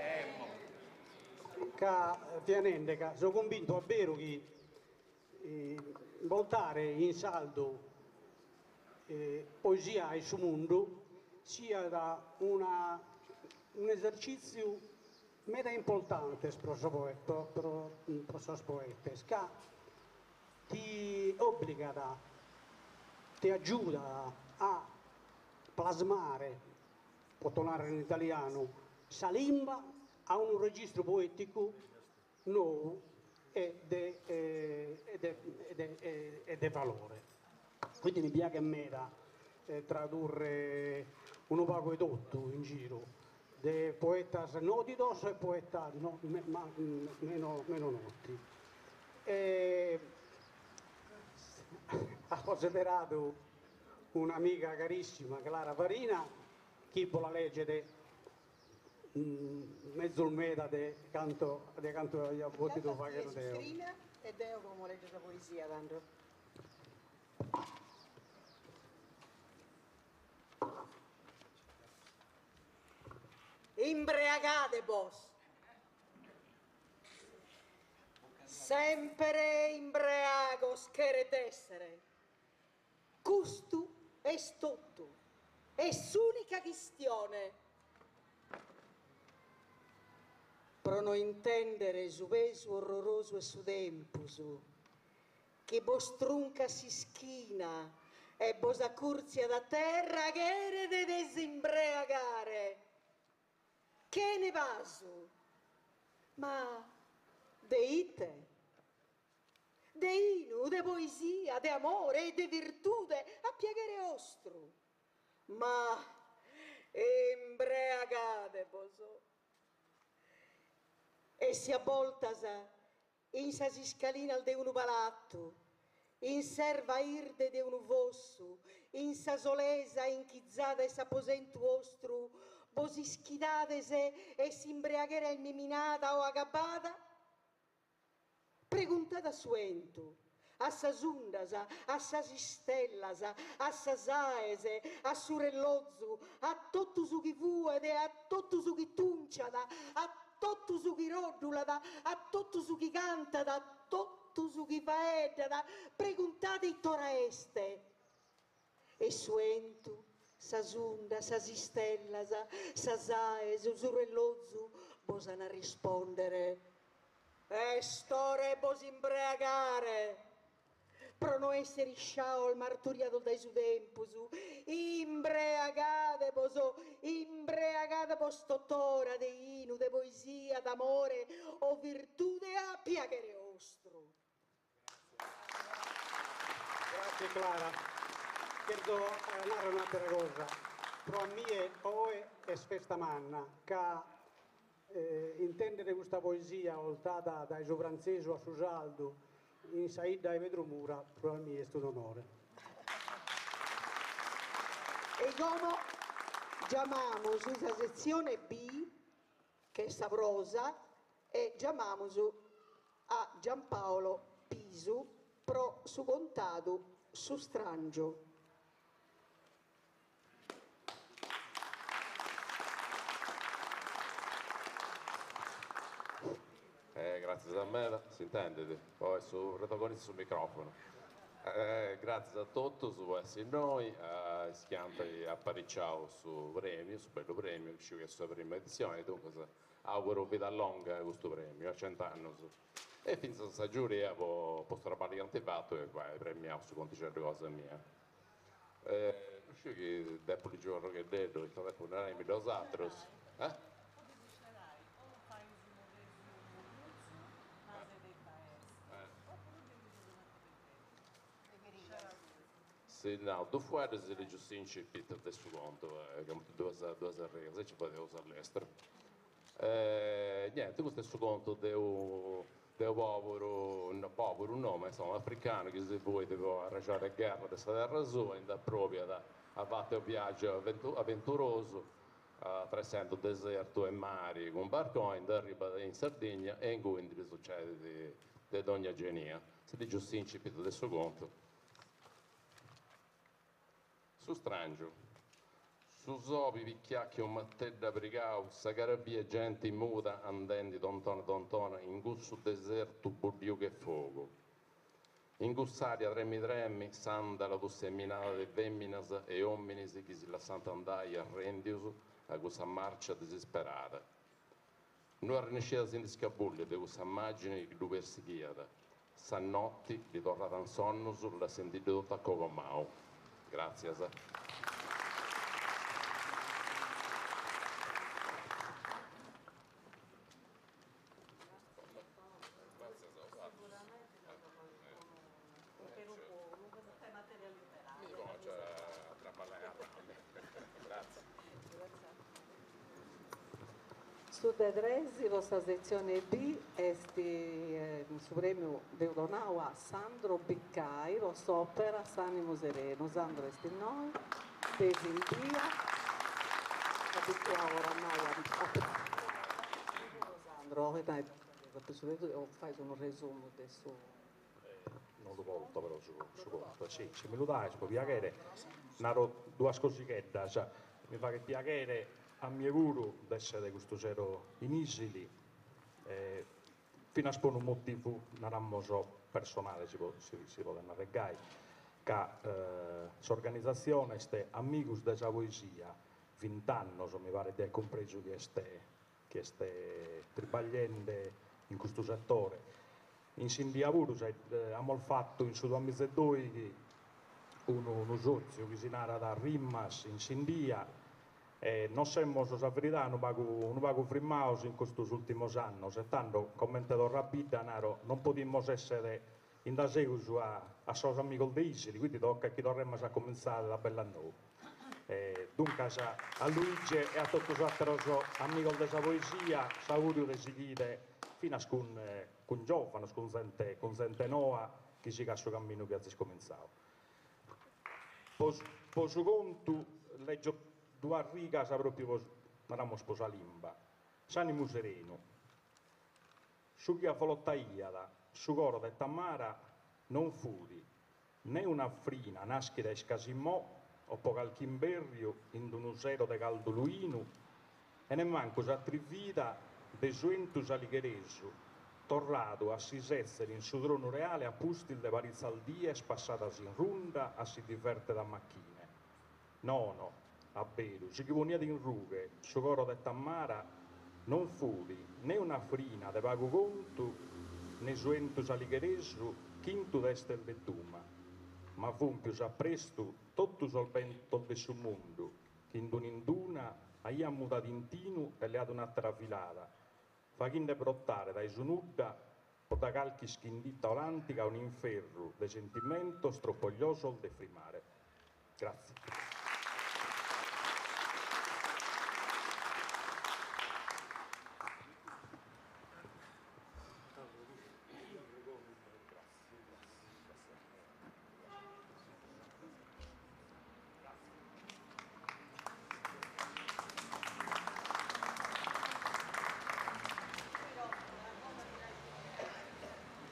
Ca fia nende ca so cumbintu a beru chi boltare in sardu poesia 'e su mundu siat una un'esercìtziu meda importante pro pro sos poetes, ca ti òbligat. ti agiudat a plasmare, poto narrer in italianu, sa limba a unu registru poeticu nou e de e de valore. Quindi mi piaghet meda tradurre unu pagu 'e totu in giru, de poetas nodidos e poetas no meno meno noti. E apo seberadu un'amiga carissima, Clara Farina, chi bos la leget mezus meda de cantu de cantu aia pòtidu fagher deo. E deo como lègio sa poesia tando. Imbreagade bos. Sempere imbreagos cheret èssere. Custu est totu. Est s'ùnica chistione. Pro no intèndere su pesu orrorosu 'e su tempus chi bos truncat s'ischina e bos acùrtziat a terra cheret de s'imbreagare. Chene pasu. Ma de ite? De 'inu, de poesia, de amore e de virtude, a piaghere 'ostru. Ma imbreagade-bos. E si a boltas in sas iscalinas de unu palattu, in s'erva 'irde de unu fossu, in sa solesa inchizada 'e s'aposentu 'ostru, bos ischidades e s'imbreaghera est miminada o agabbada? Preguntade a su 'entu, a sas undas, a sas istellas, a sas aes, a su rellozu, a totu su chi fuet, a totu su chi tunciat, a totu su chi roddulat, a totu su chi cantat, a totu su chi faeddat, preguntade it'ora est. E su 'entu, sas undas, sas istellas, sas aes, su rellozu bos an a rispòndere, Est ora 'e bos imbreagare! Pro no èssere isciaos marturiados dae su tempus, imbreagade-bos, imbreagade-bos totora de 'inu, de poesia, d'amore o virtude a piaghere 'ostru. Grazie Clara. Cherzo narrer un'atera cosa, pro a mie oe est festa manna ca intendere custa poesia 'oltada dae su frantzesu a su sardu in sa 'idda 'e Pedru Mura pro a mie est un'onore. E como giamamus sa setzione B, ch'est sa prosa, e giamamus a Giampaolo Pisu pro su contadu Su stràngiu. Eh, gràtzias a meda, s'intendet? Poi su protagonista su micròfono. Eh, gràtzias a totus po essi innoi, a is chi ant apariciau su prèmiu, su bellu prèmiu, sciu chi est sa prima editzioni, duncas auguro vida longa a custu prèmiu, a cent'annus. E fintzas a sa giuria po po su traballu chi ant fatu e po ai premiau su contixeddu cosa mia. No sciu chi depu ligi u' arrogheddeddu, ita depu narai-mi dos atrus. Eh? Si nau dus fueddus e ligiu s'incipit de su contu, duas duas rigas, aici fadeus a lestru. Niente, custu est su contu de u de u poburu, no poburu no, ma insoma africanu chi si fuit po arrexonis de gherra de sa terra sua e nd'aprobiat a fatu 'e u viaggiu aventurosu atressendu desertu e mari cun barconi, nd'arribat in Sardigna e ingui ndi ddi sucedit de dogna genia. Si ligiu s'incipit de su contu. Su stràngiu. Su sobi pichiat che u' marteddu aprigau, sa carabia 'e genti muda andendi tontona tontona in cussu desertu buddiu che fogu. In cuss'aria tremi tremi s'andala fut seminada de feminas e ominis chi si lassànt andai arrendius a cussa marcia disisperada. No arrennesciat a si ndi scabulli de cussa màgini chi ddu persighiat. Sa noti ddi torràt in sonnus lassendiddu totu acogomau. Gràtzias. Su de tresi po sa setzione B est su prèmiu deu donau a Sandro Biccai po s'òpera S'ànimu serenu. Sandro est innoi, de Sindia, abituau oramai a Sandro, fais unu resumu de su Non lu porto però su su contu, si si mi lu dais po piaghere, naro duas cosigheddas, mi faghet piaghere a mie puru de essere custu sero in Isili, finas po unu motivu naramos personale si si podet narrer gai, ca s'organizatzione est Amigus de sa Poesia, vint'annos mi paret de aer cumpresu chi est chi est tribagliende in custu setore. In Sindia puru amus fatu in su duamiza e doighi unu unu sotziu chi si narat Rimas in Sindia e nos semus, sa veridade, unu pagu unu pagu frimmados in custos ultimos annos e tando, comente torro a bidda, naro, non podimus essere in dasegus a a sos amigos de Isili, quindi tocat chi torremus a comintzare da bell'a nou. Duncas a Luigi e a totu sos àteros amigos de sa poesia s'augùriu de sighire finas cun cun giòvanos, cun zente cun zente noa chi sigat su caminu chi azis comintzadu. Po po su contu lègio duas rigas pròpiu po naramus po sa limba. S'ànimu serenu. Su chi avolotaiat su coro de Tamara non fut ne una frina naschida iscasimò o po calchi imberriu in unu sero de caldu luinu e nemmancu s'atrivida de su 'entu saligheresu torradu a si sètzere in su tronu reale a pustis de paritzas dies passadas in runda a si divèrtere a machine. Nono, a beru, su chi poniat in rughe su coro de Tamara non fut ne una frina de pagu contu ne su 'entu saligheresu chintu de estes de tuma, ma fun pius a prestu totu sos bentos de su mundu chi in d'un'induna aian mudadu intinu e leadu un'àtera filada, faghinde brotare dae su nudda o da calchi ischinditta 'olantiga un'inferru de sentimentos tropogliosos de frimare. Grazie.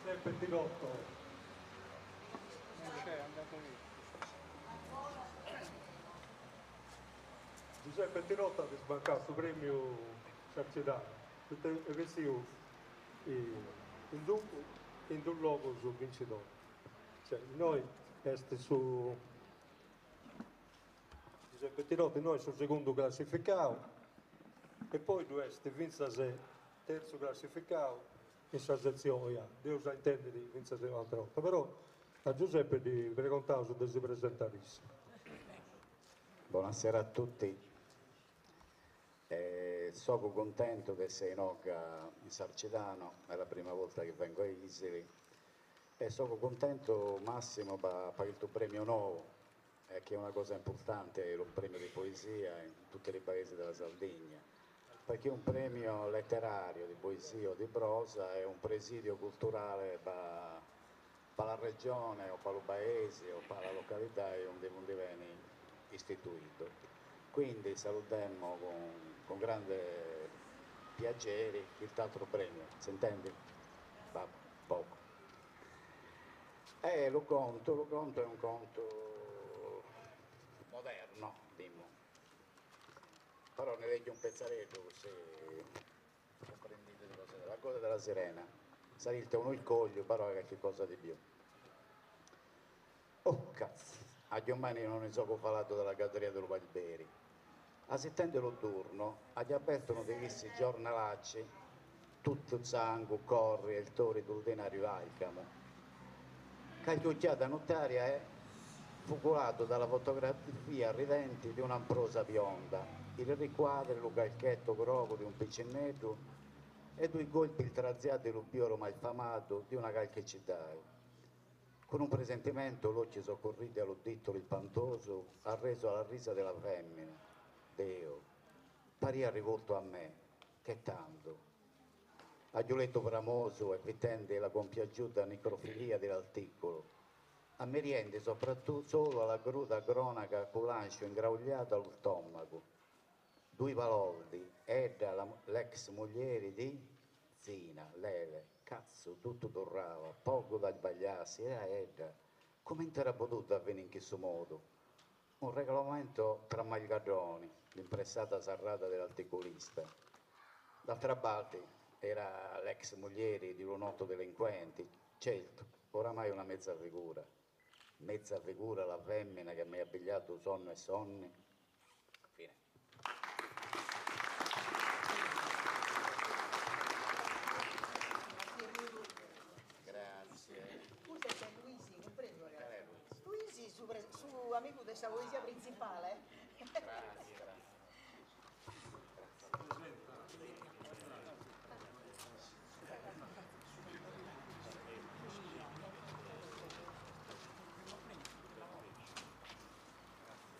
Giuseppe Tirotto. Non c'è, è andato via. Giuseppe Tirotto at sbancau su premiu Sarcidanu, est bessiu in duus logus bincidori. Cioè, innoi est su Giuseppe Tirotto, innoi est su segundu classificau e poi ddu est fintzas terzu classificau in sa setzioni A, dd'eus a intendiri fintzas un'atera 'orta, però a Giuseppe ddi pregontaus de si presentari issu. Buonasera a tutti. Eh, sogo contento de essere inoghe in Sarcidano, è la prima volta che vengo a Isili e sogo contento massimo pa pa questo premio nou, eh, che è una cosa importante, è un premio di poesia in tutti i paesi della Sardegna, perché un premio letterario di poesia o di prosa è un presidio culturale pa pa la regione o pa lu paese o pa la località und'e und'e viene istituito. Quindi saludemmo con, con grande piacere il altro premio, si intende? Va, poco. E lo conto, lo conto è un conto moderno, dimo. Però ne leggo un pezzareddu così comprendete di cosa. La coda della sirena. Salite unu iscogliu, però è qualche cosa di più. Oh, cazzo, agiummai non ne so falato dalla galleria dello Valberi. Aspettando lo turno, ha aperto uno di questi giornalacci, tutto sangue, corri e il tori del denario Alcamo. Calchi occhiata notaria è... Fu curato dalla fotografia ridente di un'amprosa bionda, il riquadro lu calchetto grogo di un piccinneddu e dui colpi iltraziati lu bioro malfamadu di una calche città. Con un presentimento l'occhio soccorriti allo dito il pantoso ha reso alla risa della femmina. Deo, paria rivolto a me, che tanto. A Giuletto bramoso e vitende la compiaciuta necrofilia dell'articolo, a mi riende soprattutto solo alla cruda cronaca con l'ancio ingraugliato allo stomaco. Due balordi, Edda, l'ex mogliere di Zina, Lele, cazzo, tutto torrava, poco da sbagliarsi, era Edda. Come era potuto avvenire in questo modo? Un regolamento tra malgadroni, l'impressata serrata dell'articolista. D'altra parte era l'ex mogliere di un noto delinquente, certo, oramai una mezza figura. Mezza figura la femmina che mi ha abbigliato sonno e sonni. Fine. Grazie. Questo è Luisi, compreso ragazzi. Luisi, su, su amico della poesia principale. Grazie, grazie.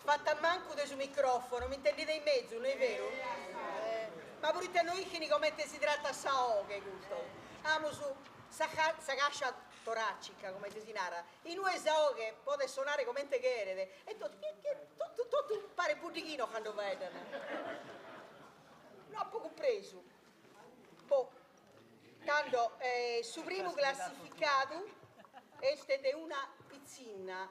Fatta manco del suo microfono, mi intendete in mezzo, non è vero? Eh, ma pure te noi che come si tratta sa che gusto. Amo su sa cascia toracica, come si narra. In ue sa che può suonare come te chiede. E tutto, tutto, tutto pare budichino quando vedono. No, ho compreso. Boh. Tanto, eh, su primo classificato este de una pizzina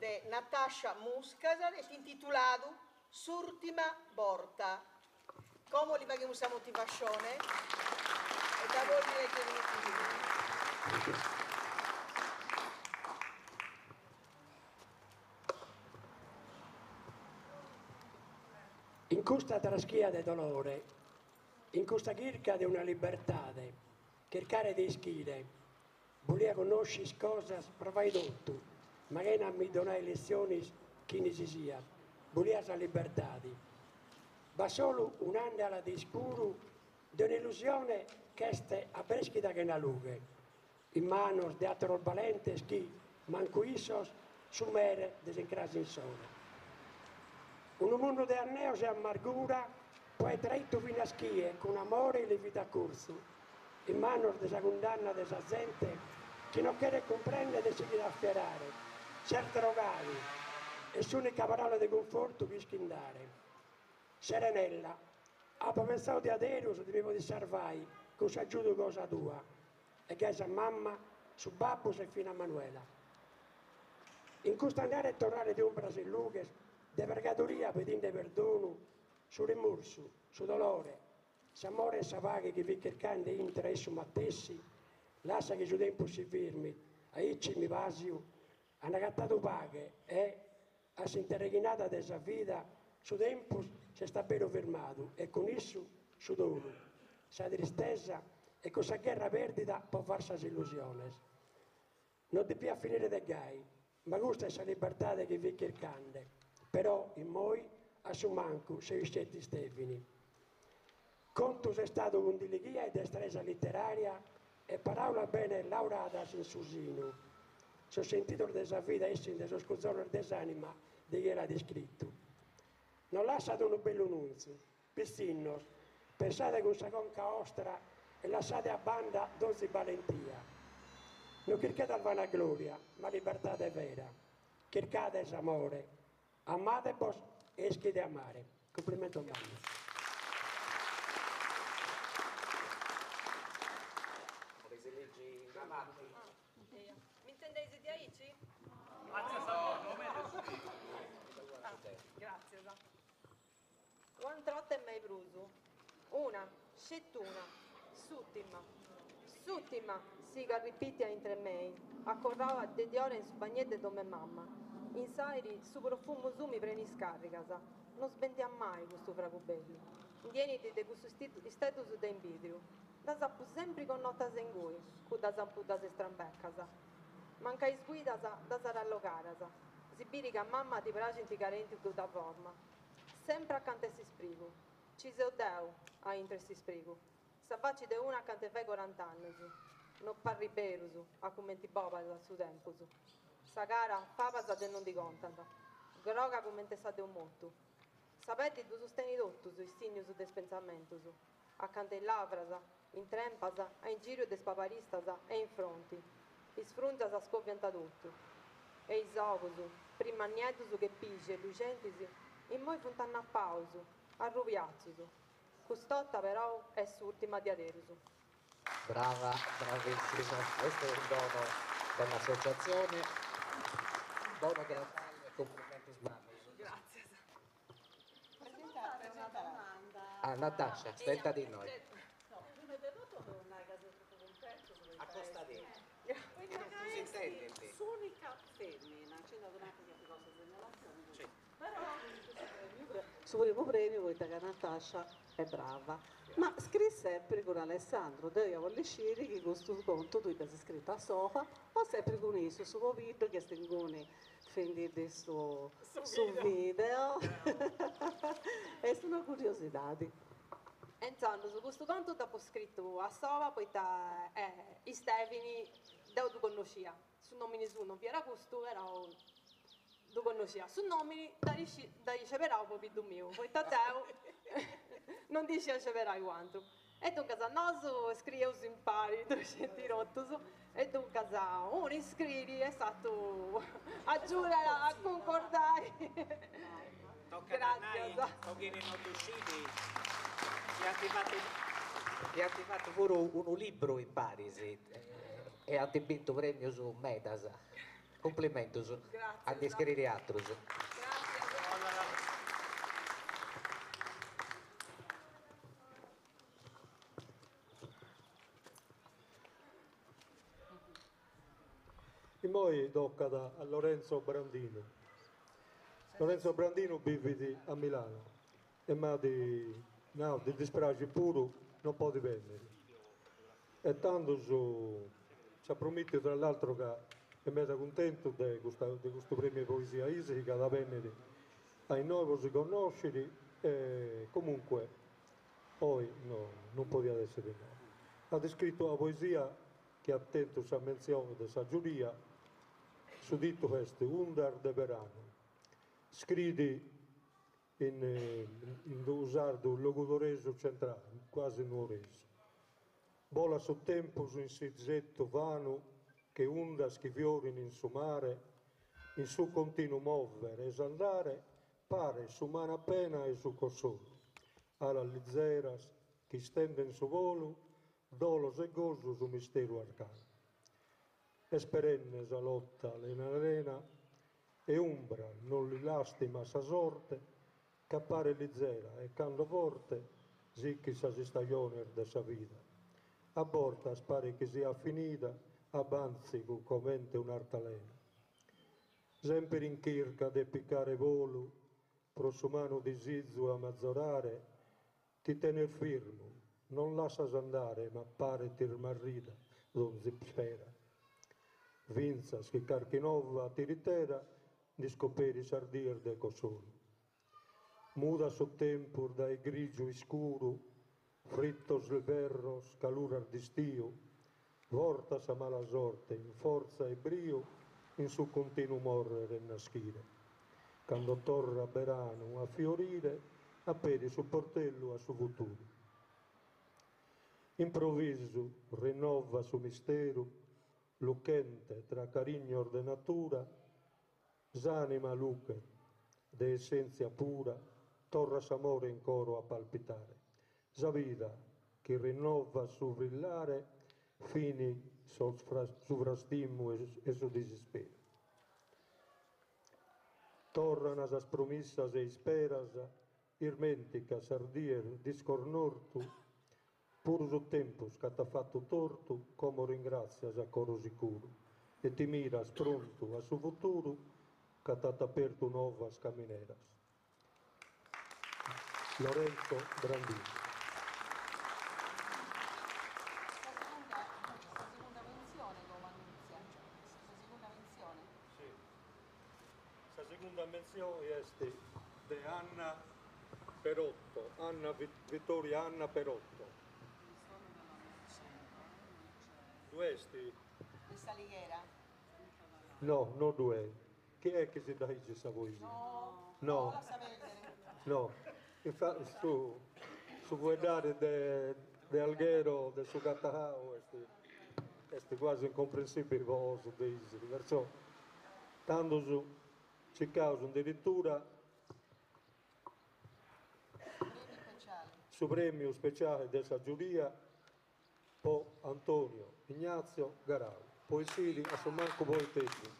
de Natascia Muscas, è intitolato S'ultima Borta. Come li paghiamo questa motivazione? E da voi leggere In questa traschia de dolore, in questa chirca de una libertade, cercare di ischire, volia conoscere cosas, provai tutto, ma che non mi donai lezioni chi ne si sia, volia sa libertade. Ma solo un'andala di scuro, di un'illusione che este a breschida che una lughe, in manos de atros valentes chi, manco issos, su mere desencrasi in sole. Un mondo de anneos e amargura, poi traito fino a schie, con amore e le vita corso, in manos de sa condanna de sa gente, che non chiede comprendere e si chiede afferrare, ser drogati, e s'unica parola di conforto che schindare. Serenella, ha pensato di aderus, di di salvai, con s'aggiudo cosa tua, e che sa mamma, su babbus e fino a Manuela. In questo andare e tornare di umbras e lughes, de vergadoria pedinde perdono, su rimorso, su dolore, s'amore e sa paghe che vi cercando intra esso mattessi, lascia che su tempo si firmi, aici mi vasio, hanno gattato paghe e a s'interreghinata della vita, su tempo si sta bene fermato e con esso su dolo, sa tristezza e con sa guerra perdita può farsi illusioni. Non ti più finire de gai, ma questa è la libertà che vi cercando. Però in moi a su manco se scetti Stefani. Conto è stato con dilighia e destrezza letteraria e parola bene laurata in susino. So sentito della vita essi de sos cuzzones dell'anima di chi era descritto. Non lasciate un bello nunzio, pissinnos, pensate con sa conca ostra e lasciate a banda donzi valentia. Non cercate al vanagloria, ma libertà è vera. Cercate amore, amate vos e schide amare. Complimento a voi. Mi intendete di aici? Grazie. One trotta e mai brusu. Una, scettuna, suttima. Suttima, si garripitia intre mei. Accorrava de diore in su bagnette dove mamma. In sairi su profumo sumi preni scarricasa. Non sbentia mai questo fragubello. Indieni de questo status de invidrio. Da zappu sempre con nota sengui, cu da zampu da se strambeccasa. Manca is guidasa da sarallocarasa. Si biri ca a mamma ddi praxint carentis cudda forma. Sempri acanta 'e s'isprigu. Ci seu deu a intru 'e s'isprigu. Sa faci de una acanta 'e fai corant'annus. No parrit berus a cumenti bobat su tempus. Sa cara pabas de non ndi contant. Groga cumente sa de unu motu. Sa peddi ddus tenit totus is signus de is pentzamentus. Acanta 'e is lavras, in trempas, a ingìriu de is pabaristas e in fronti. Is frùngias scoviant totu. E is ogus, prima nieddus che pixi e luxentis, immoi funt annapaus, arrubiatzus. Cust'orta però est s'ùrtima diaderus. Brava, bravissima, questo è un dono dell'associazione. Bono traballu e cumplimentus mannus. Gràtzias. Presentare una domanda. Ah, Natascia, stentadi innoi. No, prima de totu devo nai ca seu tropu cuntentu poita Accostadi. Poita ca est s'unica femmina, nci nd'at un'atera chi at pigau sa segnalazioni, però su primu premiu poita ca Natascia est brava, ma scriit sempri cun Alessandro, deu ia bolli sciri chi custu contu tui dd'as scritu a sola o sempri cun issu, su pobiddu chi est inguni Fendi su su video est una curiosidadi. E intzandus custu contu dd'apu scritu a sola poita Istevini deu ddu connoscia, su nomini suu non fiat custu però ddu connoscia, su nomini dd'at sceberau pobiddu miu poita deu non ndi scia sceberai u' atru E duncas nosu scrieus impari, ddu scieis totus, e duncas unu iscriit e s'atru agiudat a cuncordai. Tocat a nai, po chini no ddu scit, chi ant fatu chi ant fatu puru unu libru in paris e ant bintu premius medas. Cumplimentus a ndi scriri atrus. Immoi tocat a Lorenzo Brandinu. Lorenzo Brandinu bivit a Milano e m'at nau, ddi dispraxit puru, non podit benniri. E tandus s'at promìtiu tra l'altro ca est meda cuntentu de custa de custu premiu 'e poesia Isili ca at a benniri a innoi po si connosciri e comunque oi no non podiat essiri innoi. At iscritu una poesia chi at tentu sa mentzione de sa giuria, su titulu est Undas de beranu. Scriit in in unu sardu logudoresu centrali, quasi nuoresu. Bolat su tempus in s'isettu vanu che undas chi fiorin in su mare, in su continu mover e s'andare paret s'umana pena 'e su cossolu, alas lizeras chi istenden su bolu, dolos e gosu su misteru arcanu. Est perenne sa lotta lena lena e umbra non li lastimat sa sorte ca paret lizera e cando forte sichit sas istajones de sa vida. A bortas paret chi siat finida a bantzigu comente un'artalena. Semper in chirca de picare bolu pro s'umanu disizu a mazorare, ti tenes firmu, non lassas andare ma paret ismarrida donzi ispera. Fintzas chi carchi nova tiritera nd'iscoperit sas dies de cossolu. Mudat su tempus dae grigiu iscuru, frittos iberros, caluras d'istiu, vortat sa mala sorte in fortza e briu in su continu morrer e naschire. Cando torrat beranu a fiorire, aperit su portellu a su futuru. Improvisu rinnovat su misteru Luchente tra carignos de natura, s'anima luchet de essentzia pura, torrat s'amore in coro a palpitare. Sa vida chi rinnovat su brillare finit su frastimu e su disisperu. Torran sas promissas e isperas, ismenticas sas dies d'iscornortu, Puru su tempus ca t'at fatu tortu como ringratzias a coro sicuru e ti miras prontu a su futuru ca t'at apertu novas camineras. Lorenzo Brandinu. Sa. segunda mentzioni est de Anna Perotto, Anna Vittoria Anna Perotto. Ddu est? De S'Alighera. No, no ddu est. Chi est chi si dda ligit sa poesia? No, no, lassa perdere. No, infati su su fueddare de de Alghero, de su Catahau est est quasi incomprensibili po nosu de Isili, perciò tandus circaus in deretura su premiu speciali de sa giuria po Antonio Ignazio Garau, po essiri a su mancu poeteddu.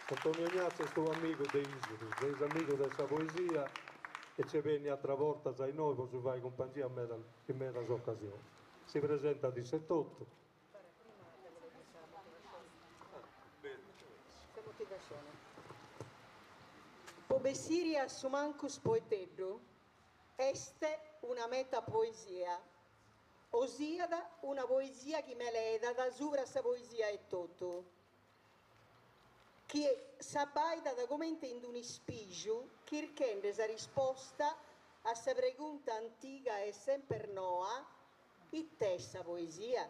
Antonio Ignazio est unu amigu de Isili, de is amigus de sa poesia e c'est benniu atras bortas a innoi po si fai cumpangia meda in medas ocasionis. Si presentat isse etotu. Po bessiri a su mancus poeteddu est una metapoesia Osiat una poesia chi meledat subra sa poesia etotu, chi s'abbaidat comente in un'ispiju chirchende sa risposta a sa pregunta antiga e semper noa, it'est sa poesia?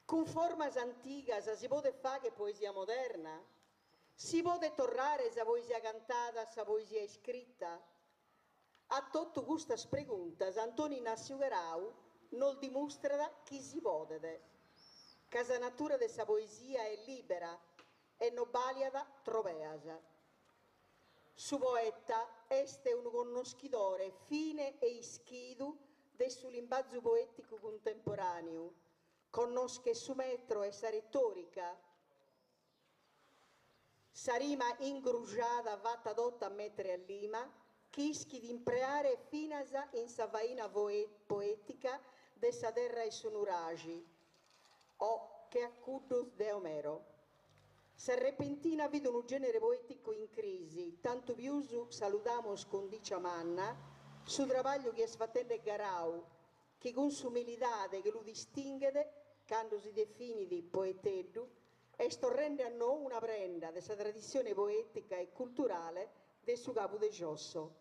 Cun formas antigas si podet fagher poesia moderna? Si podet torrare sa poesia cantada a sa poesia iscrita? A totu custas preguntas Antoni Innassiu Garau nos dimustrat chi si podet, ca sa natura de sa poesia est lìbera e no bàliat trobeas. Su poeta est unu connoschidore fine e ischidu de su limbazu poèticu cuntemporàneu, connoschet su metro e sa retòrica, Sa rima ingruxada fata tota a mètere a lima, chi ischit impreare finas in sa faina poètica de sa terra 'e su nuraxi o che a cuddos de Omero. Sa repentina fit unu gènere poèticu in crisi, tantu pius saludamus cun dicia manna su trabagliu chi est fatende Garau, chi cun s'umilidade chi lu distinghet cando si definit poeteddu, est torrende a nou una prenda de sa tradissione poètica e culturale de su Cabu de Giosso.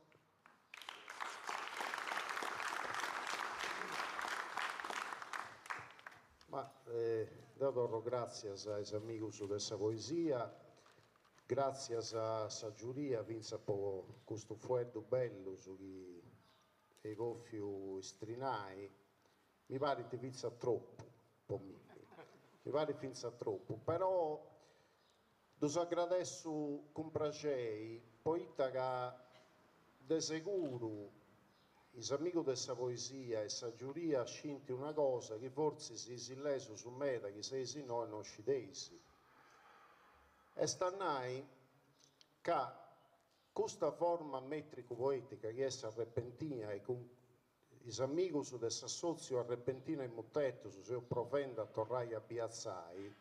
Ma deo torro gràtzias a is amigus de sa poesia, gràtzias a sa giuria fintzas po custu fueddu bellus chi eis bòfiu istrinai, mi parit fintzas tropu po mimmi, mi parit fintzas tropu, però ddus agradessu cun praxei poita ca de seguru is amigus de sa poesia e sa giuria scint una cosa chi fortzis is isilesus meda chi seis innoi non scideis, est a nai ca Custa forma mètricu-poètica chi est s'arrepentina e cun is amigus de s'assòtziu Arrepentina e Mutetus seus provendi a torrai a biatzai,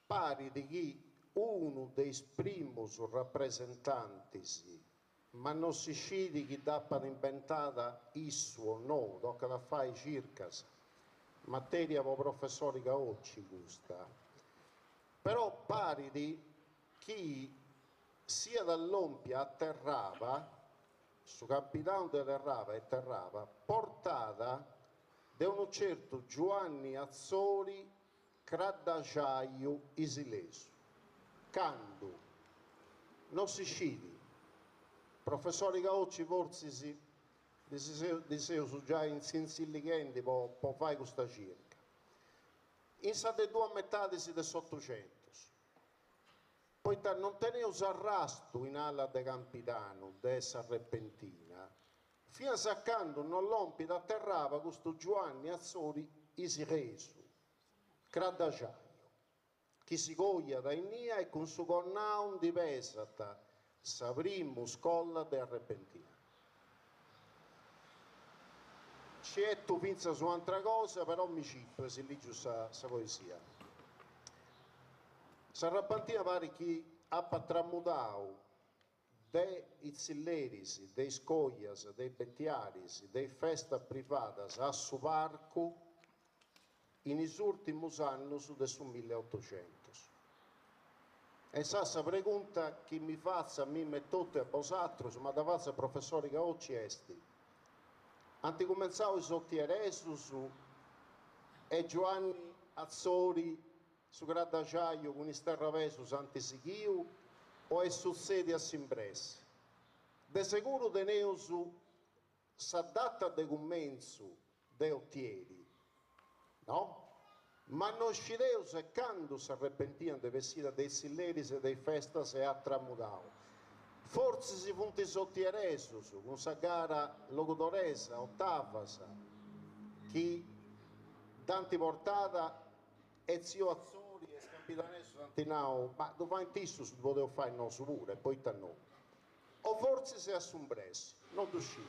parit chi unu de is primus rapresentantis, ma no si scit chi dd'apat imbentada issu o nou, tocat a fai circas, matèria po professori Caocci custa, però parit chi siat lòmpia a Terraba, su Campidanu de Terraba e Terraba, portada de unu certu Giuanni Atzori Craddaxaiu Isilesu. Candu? No si scit. Professori Caocci fortzis ddi seus giai intzintzillighendi po po fai custa circa. In sa de duas metadis de s'Otuxentus. Poita non teneus arrastu in ala de Campidanu de s'arrepentina, finas a candu non lompit a Terraba custu Giuanni Atzori Isilesu, craddaxaiu, chi si coiat innia e cun su connau ndi pesat sa primu scola de arrepentina. Nci 'etu fintzas un'antra cosa, però mi citu e si lìgiu sa sa poesia. S'arrepentina parit chi apat tramudau de is tzilleris, de is coias, de is betiaris, de is festas privadas a su parcu in is ùrtimus annus de su milleotoxentus. E sa sa pregunta chi mi fatzu a mimma etotu e a bosatrus, ma dda fatzu a professori Caocci est, ant cumentzau is otieresus e Giuanni Atzori su craddaxaiu cun is terrabesus ant sighiu o est sutzèdiu a s'imbressi? De seguru teneus sa data de cumentzu de Otieri, no? Ma no scideus e candu s'arrepentia nd'est bessida de is tzilleris e de is festas e at tramudau. Fortzis funt is otieresus, cun sa gara logudoresa, otavas, chi dd'ant portada e tziu Atzori e is campidanesus ant nau, ma ddu faint issus, ddu podeus fai nosu puru, e poita no? O fortzis a s'imbressi, no ddu sciu.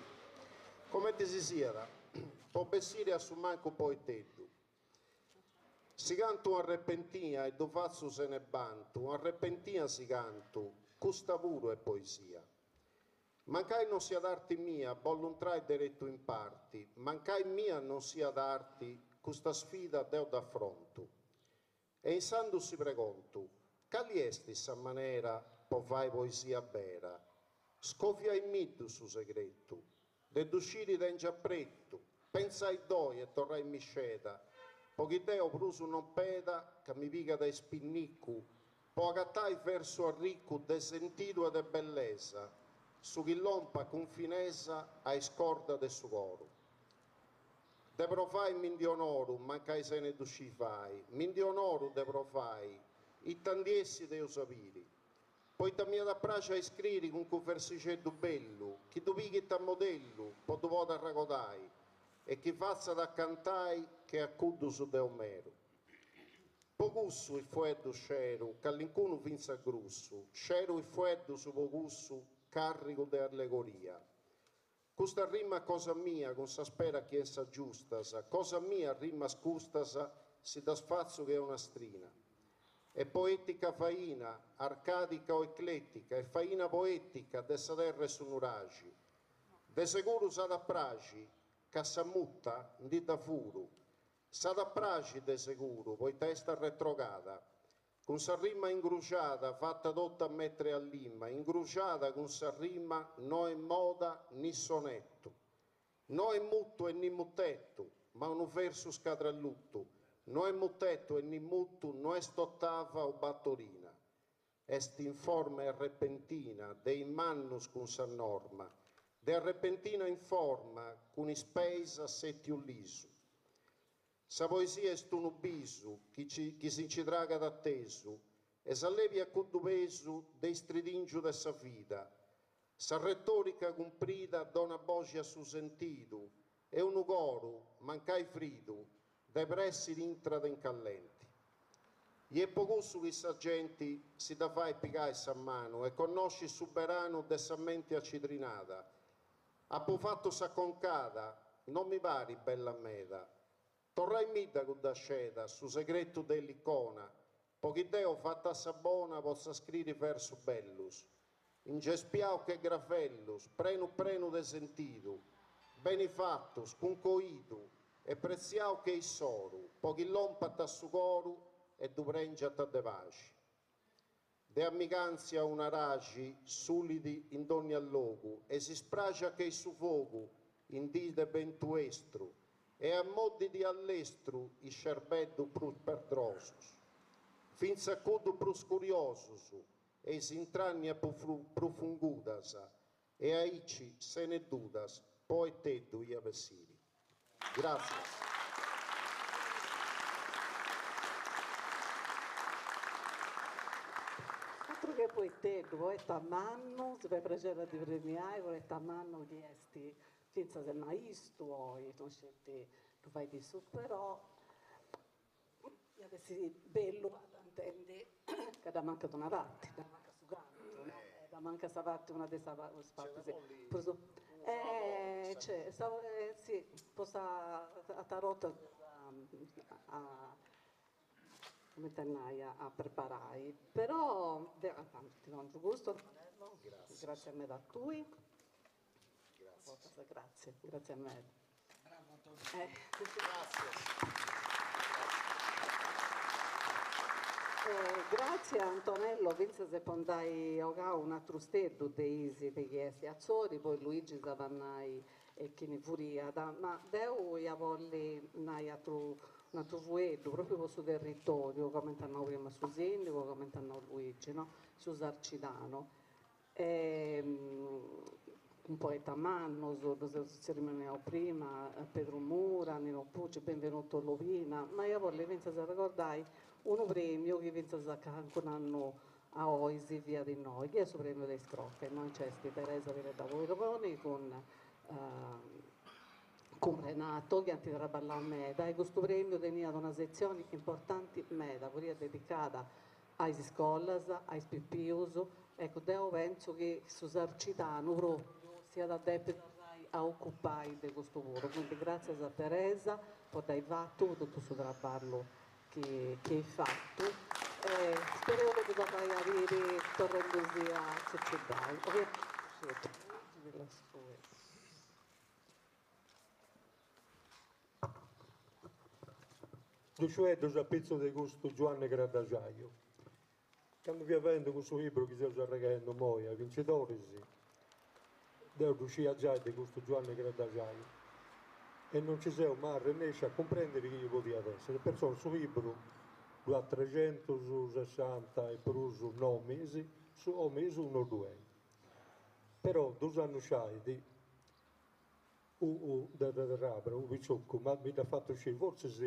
Comenti si siat, po bessiri a su mancu poeteddu. Si cantu un'arrepentia e ddu fatzu sene bantu, un'arrepentia si cantu, custa puru est poesia. Mancai non siat arti mia, bollu intrai deretu in parti, mancai mia non siat arti, custa sfida deu dd'afrontu. E insandus si pregontu, cali est sa manera po fai poesia bera? Scoviaimiddu su segretu, de ddu sciri tengiu apretu, pentzaiddoi e torraimì sceda, po chi deu prus non peda ca mi pigat a ispinnicu, po agatai versu arricu de sentidu e de bellesa, su chi lompat cun finesa a is cordas de su coru. De provai mi ndi onoru mancai sene ddu scì fai, mi ndi onoru de provai, ita ndi essit eus a biri. Poita m'iat a praxi a iscriri cuncu versixeddu bellu, chi ddu pighint a modellu po ddu podi arragodai e chi fatzat a cantai che a cuddus de Omeru. Po cussu is fueddus sceru, callincunu fintzas grussu, sceru is fueddus po cussu carrigu de allegoria. Custa rima cosa mia cun sa spera chi essant giustas, cosa mia rimas custas si ddas fatzu che una strina. Est poetica faina, arcadica o ecletica, est faina poetica de sa terra 'e su nuraxi. De seguru s'at a praxi ca sa muta ndi dda furu. S'at a praxi de seguru poita est arretrogada. Cun sa rima ingruxada fata totu a metr'e a lima, ingruxada cun sa rima no est moda ni sonettu. No est mutu e ni mutettu, ma unu versu scadrallutu, no est mutettu e ni mutu, no est otava o batorina. Est in forma 'e arrepentina de is mannus cun sa norma, de arrepentina in forma cun is peis a sètiu lisu. Sa poesia est unu bisu chi chi si nci tragat atesu e s'allebiat cuddu pesu de istridingiu de sa vida. Sa retòrica cumprida donat boxi a su sentidu e unu coru, mancai fridu, de pressi intrat in callenti. I est po cussu chi sa genti si dda fait pigai sa manu e connoscit su beranu de sa menti acidrinada Apu fatu sa concada, non mi parit bella meda. Torraimidda cudda sceda, su segretu de Elicona, po chi deo fata a sa bona potza scriri versus bellus. Ingespiau che gravellus, prenu prenu de sentidu, beni fatus, cun coidu, e pretziau che i s'oru, po chi lompant a su coru e ddu prengiant de paxi. De amigantzia un'araxi sulit in dònnia logu e si spraxat che i su fogu in dì de bentu estru e ammoddit a lestru is cerbeddus prus perdrosus. Fintzas cuddu prus curiosus e is intrànnias prus fungudas e aici, sene dudas, poeteddu ia bessiri. Gràtzias. Atru che poeteddu, poeta mannu, si fait prexeri a ti premiai, poeta mannu chi est fintzas maistu oi, non sceti ddu fait issu, però iat essi bellu a dda intendi ca dda mancat una parti, dda mancat su cantu, no? Dda mancat sa parti, una de sa partis prus c'è sa si po sa tarota a cumenti a nai a preparai, però deu ti dongiu custu Antonello, gratzias meda a tui Grazie, grazie meda. Bravo Antonio. Eh. Gratzie Antonello fintzas po nd'ai 'ogau un'atru steddu de Isili chi est Atzori, poi Luigi s'at a nai chini furiat, ma deu ia bolli nai atru un'atru fueddu propriu po su territoriu, comenti at nau prima su sindigu, comenti at nau Luigi, no, su Sarcidanu. Cun poetas mannos, ddus eus tzerrimoniau prima, Pedru Mura, Nino Pucci, Benvenuto Lobina, ma ia bolli fintzas arregordai unu premiu chi fintzas a calincunu annu a oi si fiat innoi, chi est su premiu de Iscroca, innoi nc'est Teresa Piredda Boironi cun cun Renato chi ant traballau meda e custu premiu teniat una setzioni importanti meda, furiat dedicada a is iscolas, a is pipius, eccu deu pentzu chi su Sarcidanu propriu s'iat a depi torrai a ocupai de custu puru, quindi gratzias a Teresa po dd'ai fatu, po totu su traballu chi chi eis fatu e spereus de ddu torrai a biri torrendusì a tzuciuddai. Ovviamenti ti lassu Dus fueddus a pitzu de custu Giuanne Cradasciaju. Candu fia faendu cussu libru chi seus arreghendu immoi a is bincidoris, deu ddu sciia giai de custu Giuanne Cradasciaju e non nci seu mai arrennesciu a cumprendiri chini podiat essiri, perciò in su libru ddu at trexentussessanta e prus nominis, su nomini suu no ddu est. Però dus annus fait Unu de Terraba, unu picioccu, ma mi dd'at fatu sciri, fortzis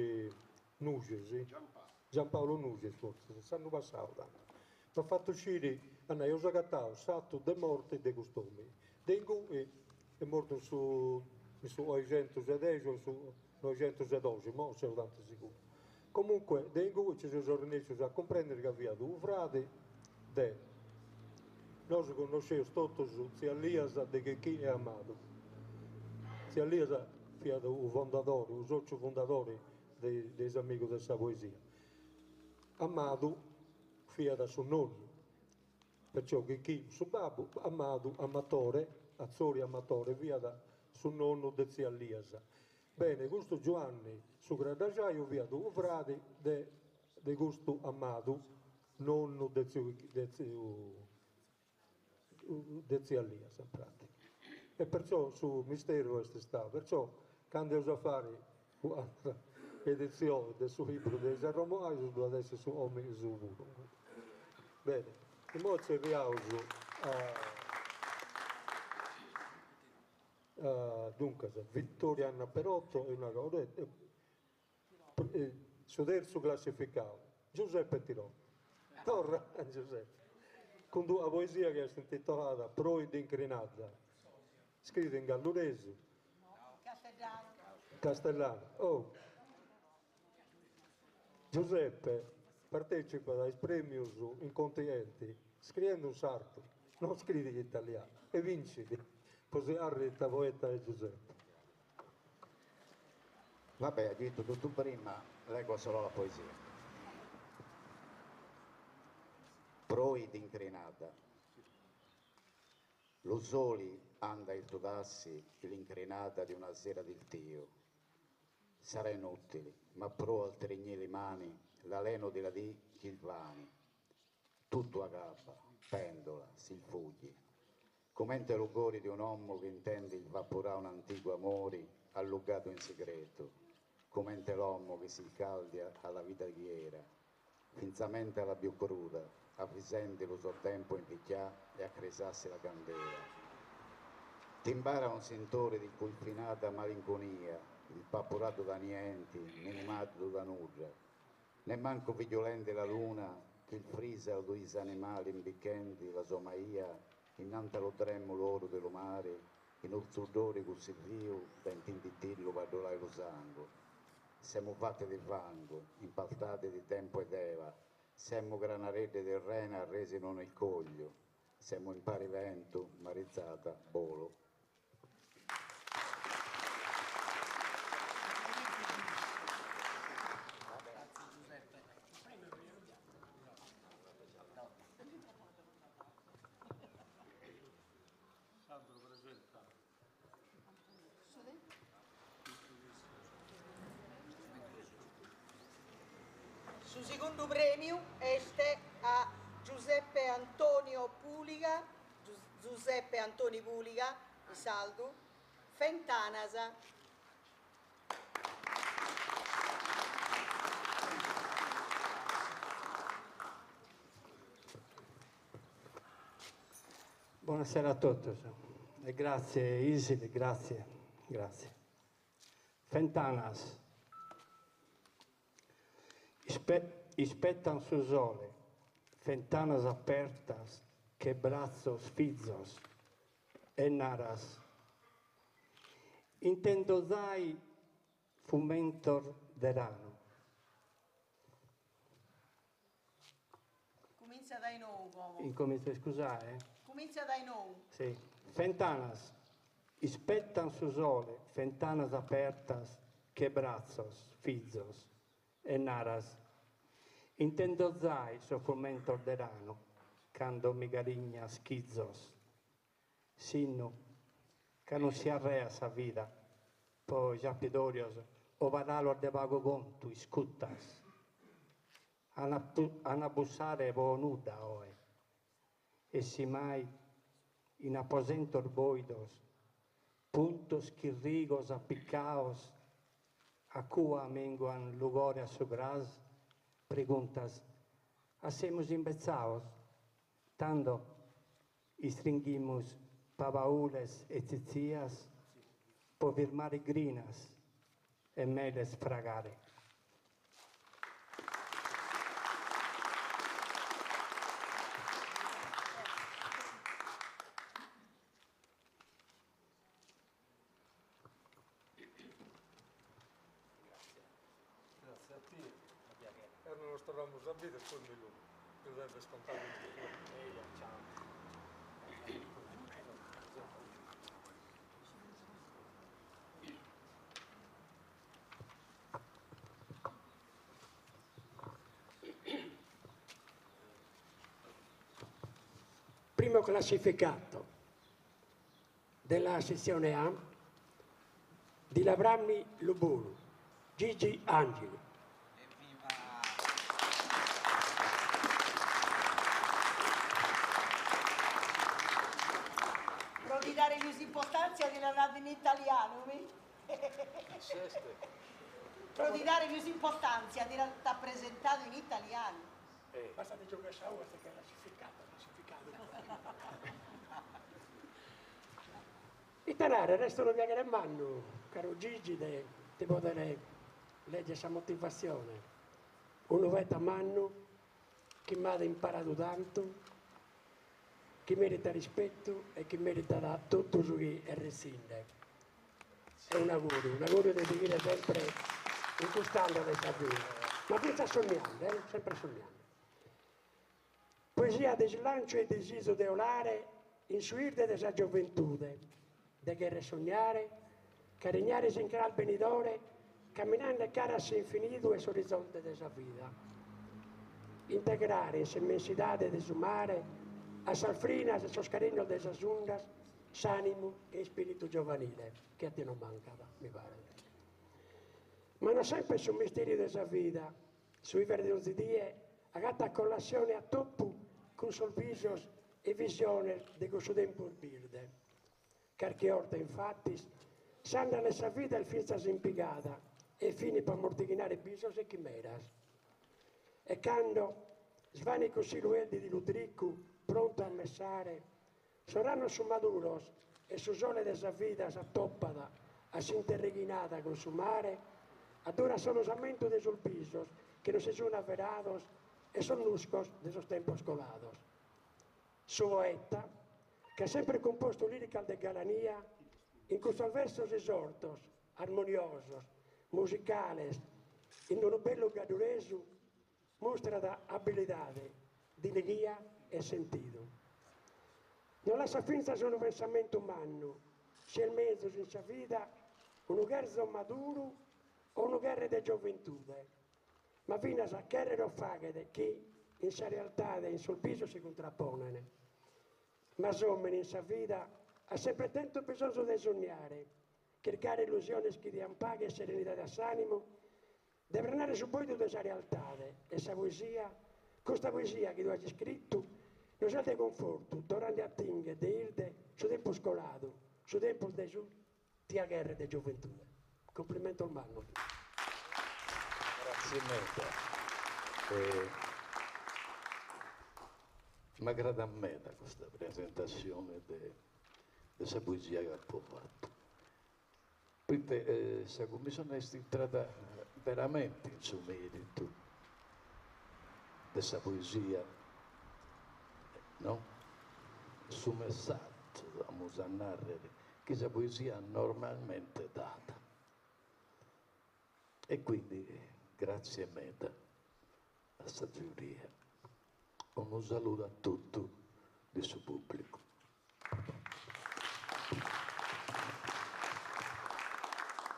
Nuxis, Giampaolo Nuxis fortzis, s'annu passau tantu, m'at fatu sciri, at nau, eus agatau s'atu de morti de cust'omini, de inguni est mortu in su in su oixentus e dexi o in su noixentus e doxi, imoi non seu tanti siguru. Comunque de inguni nci seus arrennescius a cumprendiri ca fiat unu fradi de, nosu connosceus totus tzia Liasa de Checchì e Amadu. Tzia Liasa fiat unu fondadori, unu sociu fundadori de de is Amigus de sa Poesia. Amadu fiat su nonnu, perciò Checchì su babbu, Amadu Amatore, Atzori Amatore fiat su nonnu de tzia Liasa. Bene, custu Giuanni su Cradasciaju fiat unu fradi de de custu Amadu, nonnu de tziu de tziu de tzia Liasa in pratica. E perciò su misteru est istau, perciò candu eus a fari u'atera editzioni de su libru de is arromoajus ddu at essi su nomini suu puru. Bene, imoi tzerriaus a Duncas, Vittoria Anna Perotto e una cosa, su terzu classificau, Giuseppe Tirotto. Torra a Giuseppe, cun d'una poesia chi est intitolada Proi d'incrinada, scrita in galluresu. Castellanu. Castellanu, oh. Giuseppe partecipat a is premius in continenti scriendu in sardu, non scriit in italianu, e bincit po si narri ita poeta est Giuseppe. Vabbè, ha detto tutto prima, leggo solo la poesia. Proi d'incrinada. Lu soli anda il tudassi l'incrinada di una sera d'iltiu. Sarà inutili, ma pro al trignì li mani l'aleno di la dì chi il vani. Tutto agabba, pendola, s'ilfugli. Comente lu cori di un omo che intende il vapurà un antico amori allugato in segreto, comente l'omo che si caldia alla vita chi era, finzamente alla più cruda, avvisende lo suo tempo invecchià e accresassi la candela. T'imbara un sentore di culfinata malinconia, il papurato da niente, minimato da nulla, Nemmanco vigiolende la luna che il frisa due animali imbicchendi la somaia innante allo tremulo oro dello mare in un sudore così viu da intinditillo padolai lo sangue. Siamo fatte di fango, impaltate di tempo ed eva, siamo granaredde del rena resino nel coglio, siamo in pari vento, marizzata, bolo. Su segundu prèmiu est. A Giuseppe Antonio Puliga, Zuseppe Antoni Puliga, in sardu, Fentanas. Buonasera a totus e grazie Isili, grazie, grazie. Fentanas. Ispettan su sole, fentanas apertas che bratzos fizos e naras, Intendo zai fumentos de ranu. Cumintza dae nou como. Incominzo, iscusade. Cumintza dae nou. Si. Fentanas ispettan su sole, fentanas apertas che bratzos, fizos, e naras, Intendo zai sos fumentos de ranu cando mi carignas chizos. Sinnu ca non si arreat sa vida po giapidòrios o paràulas de pagu contu iscutas. An a bussare po nudda oe e si mai in aposentos bòidos puntos chirrigos apicaos a cua menguan lugore a su cras, preguntas, a semus imbetzaos? Tando istringhimus pabaules e tzitzias po firmare grinas e meles fragare. Grazie a tie. E nos torramus a bider poi mi lu mi lu deves contare. Eja, ciao. Primo classificato della sezione A di Lavrammi Lubulu, Gigi Angeli. Pro ti dare pius importantzia ti l'at nadu in italianu, mi. Pro ti dare pius importantzia ti l'at presentadu in italianu. Basta de giogare sa ua est classificadu, classificadu. Ite narrer, est unu piaghere mannu, caru Gigi, de ti podere leggere sa motivatzione. Unu poeta mannu chi m'at imparadu tantu, chi meritat rispetu e chi meritat totu su chi est retzinde. E un'auguriu, un'auguriu de sighire sempre in cust'andala de sa vida, ma fintzas sonniande, eh, sempre sonniande. Poesia de islanciu e disizu de 'olare in su 'irde de sa gioventude, de cherrer sonniare, carignare s'incras benidore, caminande cara a s'infinidu 'e s'orizonte de sa vida. Integrare in s'immensidade de su mare, a sas frinas e sos carignos de sas undas, s'animu e ispiritu giovanile, chi a tie non mancat, mi paret. Ma no sempre su misteriu de sa vida, su vivere de onzi die, agatat collassione a topu cun sos bisos e visiones de cussu tempus birde. Carchi 'orta, infatis, s'andala 'e sa vida est fintzas in pigada e finit pro ammortighinare bisos e chimeras. E cando svanit cuss'ilu 'erde de ludricu prontu a messare, Sos ranos sun maduros e su sole de sa vida s'atopat a s'interrighinada cun su mare, addurat solu s'ammentu de sos bisos chi non si sun averados e sos nuscos de sos tempos colados. Su poeta, chi at sempre cumpostu liricas de galania, in custos versos isortos, armoniosos, musicales, in unu bellu gadduresu, Mustrat abilidade, dilighia e sentidu. Nos lassat fintzas unu pensamentu mannu, si est mezus in sa vida unu cherzo maduru o unu cherrer de gioventude, ma finas cherrer o fagher chi in sa realtade e in sos bisos si cuntraponen. Ma s'omine in sa vida at sempre tentu bisonzu de sonniare, chircare illusiones chi dian paghe e serenidade a s'animu, De prenare su bòidu de sa realtade e sa poesia Custa poesia chi tue as iscritu nos est de cunfortu, torrende a tingher de 'irde su tempus coladu, su tempus de su piaghere de gioventude. Cumplimentos mannos. Gratzie meda. M'agradat meda custa presentassione de de sa poesia chi apo fatu, proite sa cummissione est intrada veramente in su meritu de sa poesia, no? Su messàgiu, amus a nàrrere, chi sa poesia normalmente dat. E quindi gràtzie meda a sa giuria. Unu saludu a totu de su pùblicu.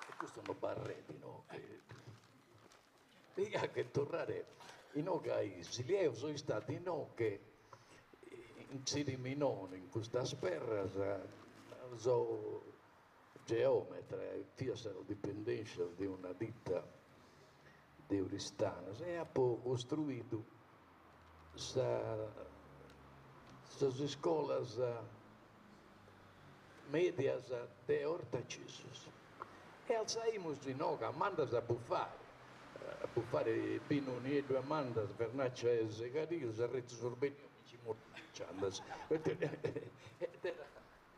E custu no b'arret inoghe. Diat che torrare inoghe a Isili. Eo so istadu inoghe in Ziriminone, in custas perras, so geometra e fia a sas dipendèntzias de una ditta de Oristanos e apo costruidu sa sas iscolas mèdias de Ortacesus e altzaimus inoghe a Mandas a bufare, a bufare binu nieddu 'e Mandas, vernaccia 'e Segariu, Serretu Surbeniu, Ciandas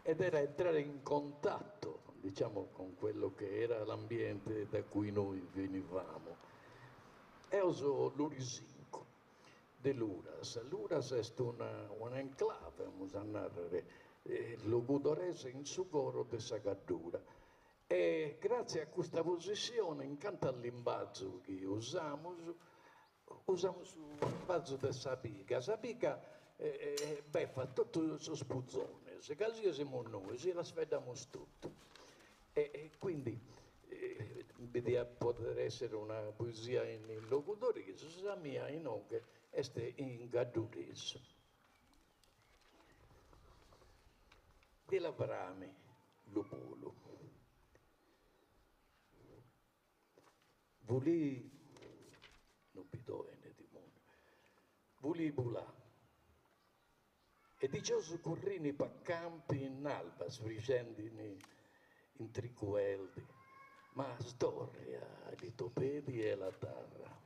ed era entrare in contatto, diciamo, con quello che era l'ambiente da cui noi venivamo. Eo so lurisincu de Luras. Luras est una un'enclave, amus a nàrrere, logudoresa in su coro de sa Gaddura. E gràtzias a custa posissione, in cantu a limbazu chi usamus, Usamus su limbazu de sa piga, sa piga befat totu sos puzones, ca si semus nois si las faeddamus totu. E quindi bi diat poder esser una poesia in logudoresu, sa mia inoghe est in gadduresu. Di la brami lu bolu. Vulì, no bi doene dimoniu, vulì bulà e diciosu currini pa campi in alba sfrixendimi in tricueldi, ma sdorria li to pedi e la terra.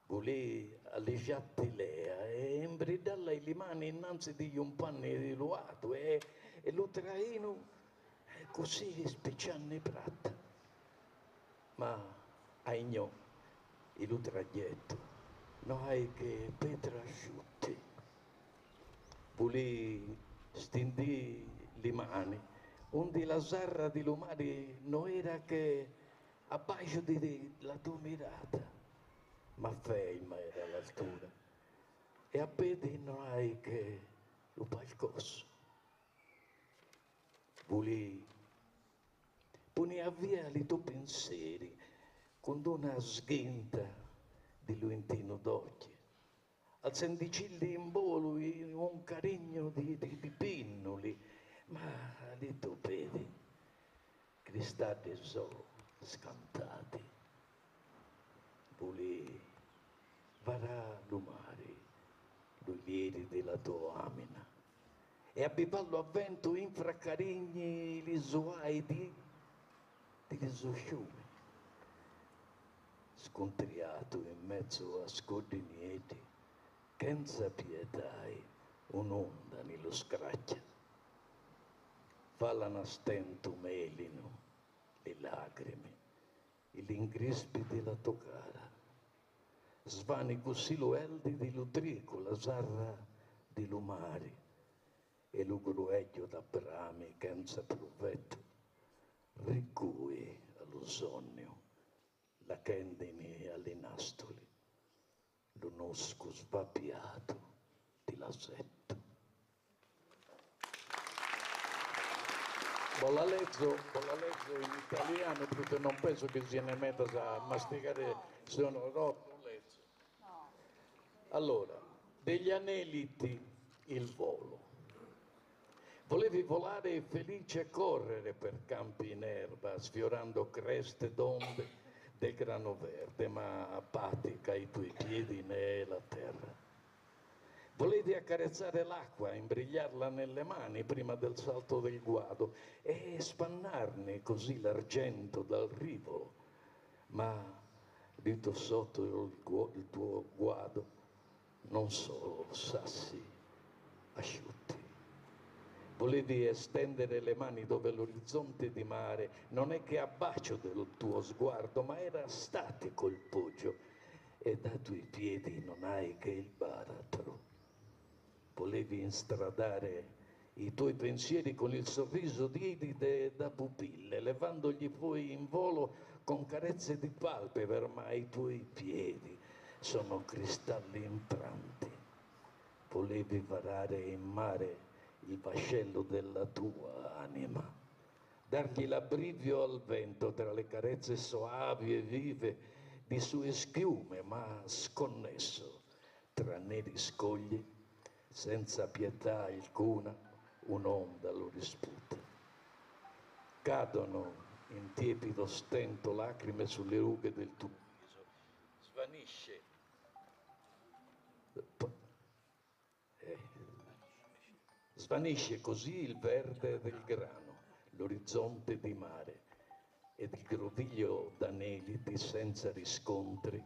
Vulì allisciatti l'ea e imbriddalla li mani innanzi di jumpanni di lu 'atu e lu trainu così spiccianni pratta. Ma aignò lu traghettu no hai che petra asciutti. Vulì stindì li mani undi la sarra di lu mari no era che Abbasciu di la tua mirata, ma ferma era l'altura e a pedi no hai che lu palcossu. Vulì punì a via li to pinseri cun d'una sghinta di luintinu d'occhi, alzendicilli in bolu in un carignu di di pinnuli, ma li to pedi Cristaddi so scantati. Vulì varà lu mari, lu lieri di la to amina e abbipallu a ventu infra carigni li suai di di li so sciumi. Scuntriatu in mezzu a scoddi nieddi, chenza pietai un'unda ni lu scracchia. Falan a stentu melinu li lagrimi e li ingrispi di la to cara. Svani cussì lu eldi di lu tricu, la sarra di lu mari e lu gruegghiu d'abbrami chenza pruvettu, ricui a lu sonniu la chendini a li nastuli, lu nuscu svapiatu di l'asettu. Bo la lezo, bo la lezo in italianu proite non penso chi sian medas a mastigare si no no lezo. Allora, degli aneliti il volo. Volevi volare e felice correre per campi in erba, sfiorando creste d'onde. Del grano verde, ma apatica ai tuoi piedi ne è la terra. Volevi accarezzare l'acqua, imbrigliarla nelle mani prima del salto del guado e spannarne così l'argento dal rivolo, ma dito sotto il, il tuo guado non solo sassi asciutti. Volevi estendere le mani dove l'orizzonte di mare non è che a bacio del tuo sguardo, ma era statico il poggio e da tuoi piedi non hai che il baratro. Volevi instradare i tuoi pensieri con il sorriso di iride da pupille, levandogli poi in volo con carezze di palpebre, ma i tuoi piedi sono cristalli infranti. Volevi varare in mare il vascello della tua anima, dargli l'abbrivio al vento tra le carezze soavi e vive di sue schiume, ma sconnesso tra neri scogli, senza pietà alcuna, un'onda lo risputa. Cadono in tiepido stento lacrime sulle rughe del tuo viso. Svanisce. Eh. Svanisce così il verde del grano, l'orizzonte di mare ed il groviglio d'aneliti senza riscontri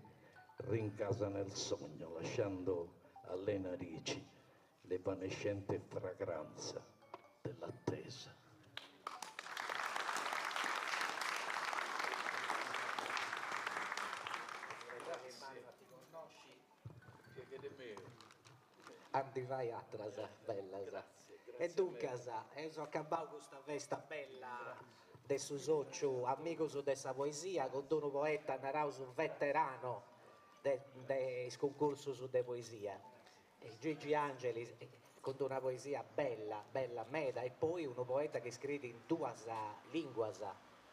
rincasa nel sogno, lasciando alle narici l'evanescente fragranza dell'attesa. Andi fai atras bellas. E duncas, eus acabau custa festa bella de su sociu Amigus de sa Poesia cun d'unu poeta naraus veterano de de is cuncursus de poesia, Gigi Angelis, cun d'una poesia bella, bella meda e poi unu poeta chi scriit in duas linguas,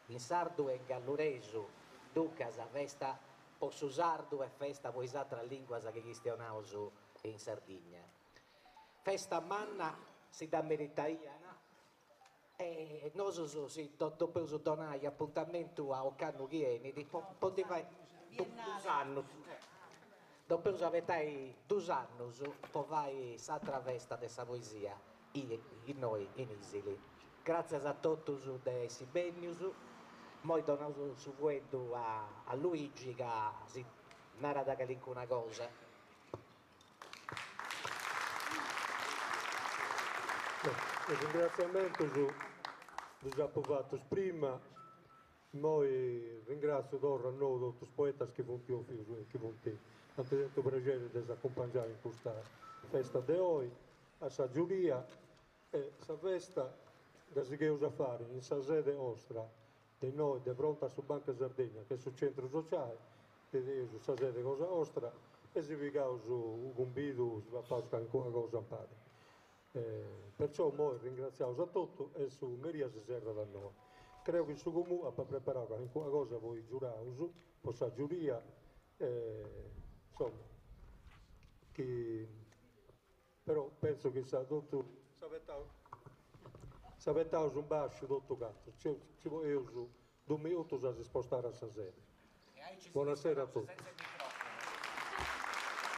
in sardu e in galluresu, duncas festa po su sardu e festa po is atras linguas chi chistionaus in Sardigna. Festa manna si dda meritaiant e nosus si depeus donai apuntamentu a ocannu chi 'enit po po ndi fai dus annus, depeus abetai dus annus po fai s'atra festa de sa poesia innoi in Isili. Gràtzias a totus de essi bennius, immoi donaus su fueddu a Luigi ca si narat calincuna cosa. Is ringratziamentus ddus apu fatus prima, immoi ringratziu torra a nou totus is poetas chi funt 'ofius e chi funt ant tentu prexeri de s'acumpangiai in custa festa de oi, a sa giuria E sa festa dda sigheus a fari in sa sede 'ostra de innoi de fronte a su Banco 'e Sardegna, che est su centru sociali, teneus sa sede cosa 'ostra e si pigaus u' cumbidu, si papaus calincuna cosa impari. Perciò immoi ringratziaus a totu e su meria si serrat innoi. Creu chi su Comunu apat preparau calincuna cosa po is giuraus, po sa giuria e insoma chi Però pentzu chi sa totu s'abetaus in basciu totu cantu, ci poeus dus minutus a si spostare a sa sede. Bonasera a totus.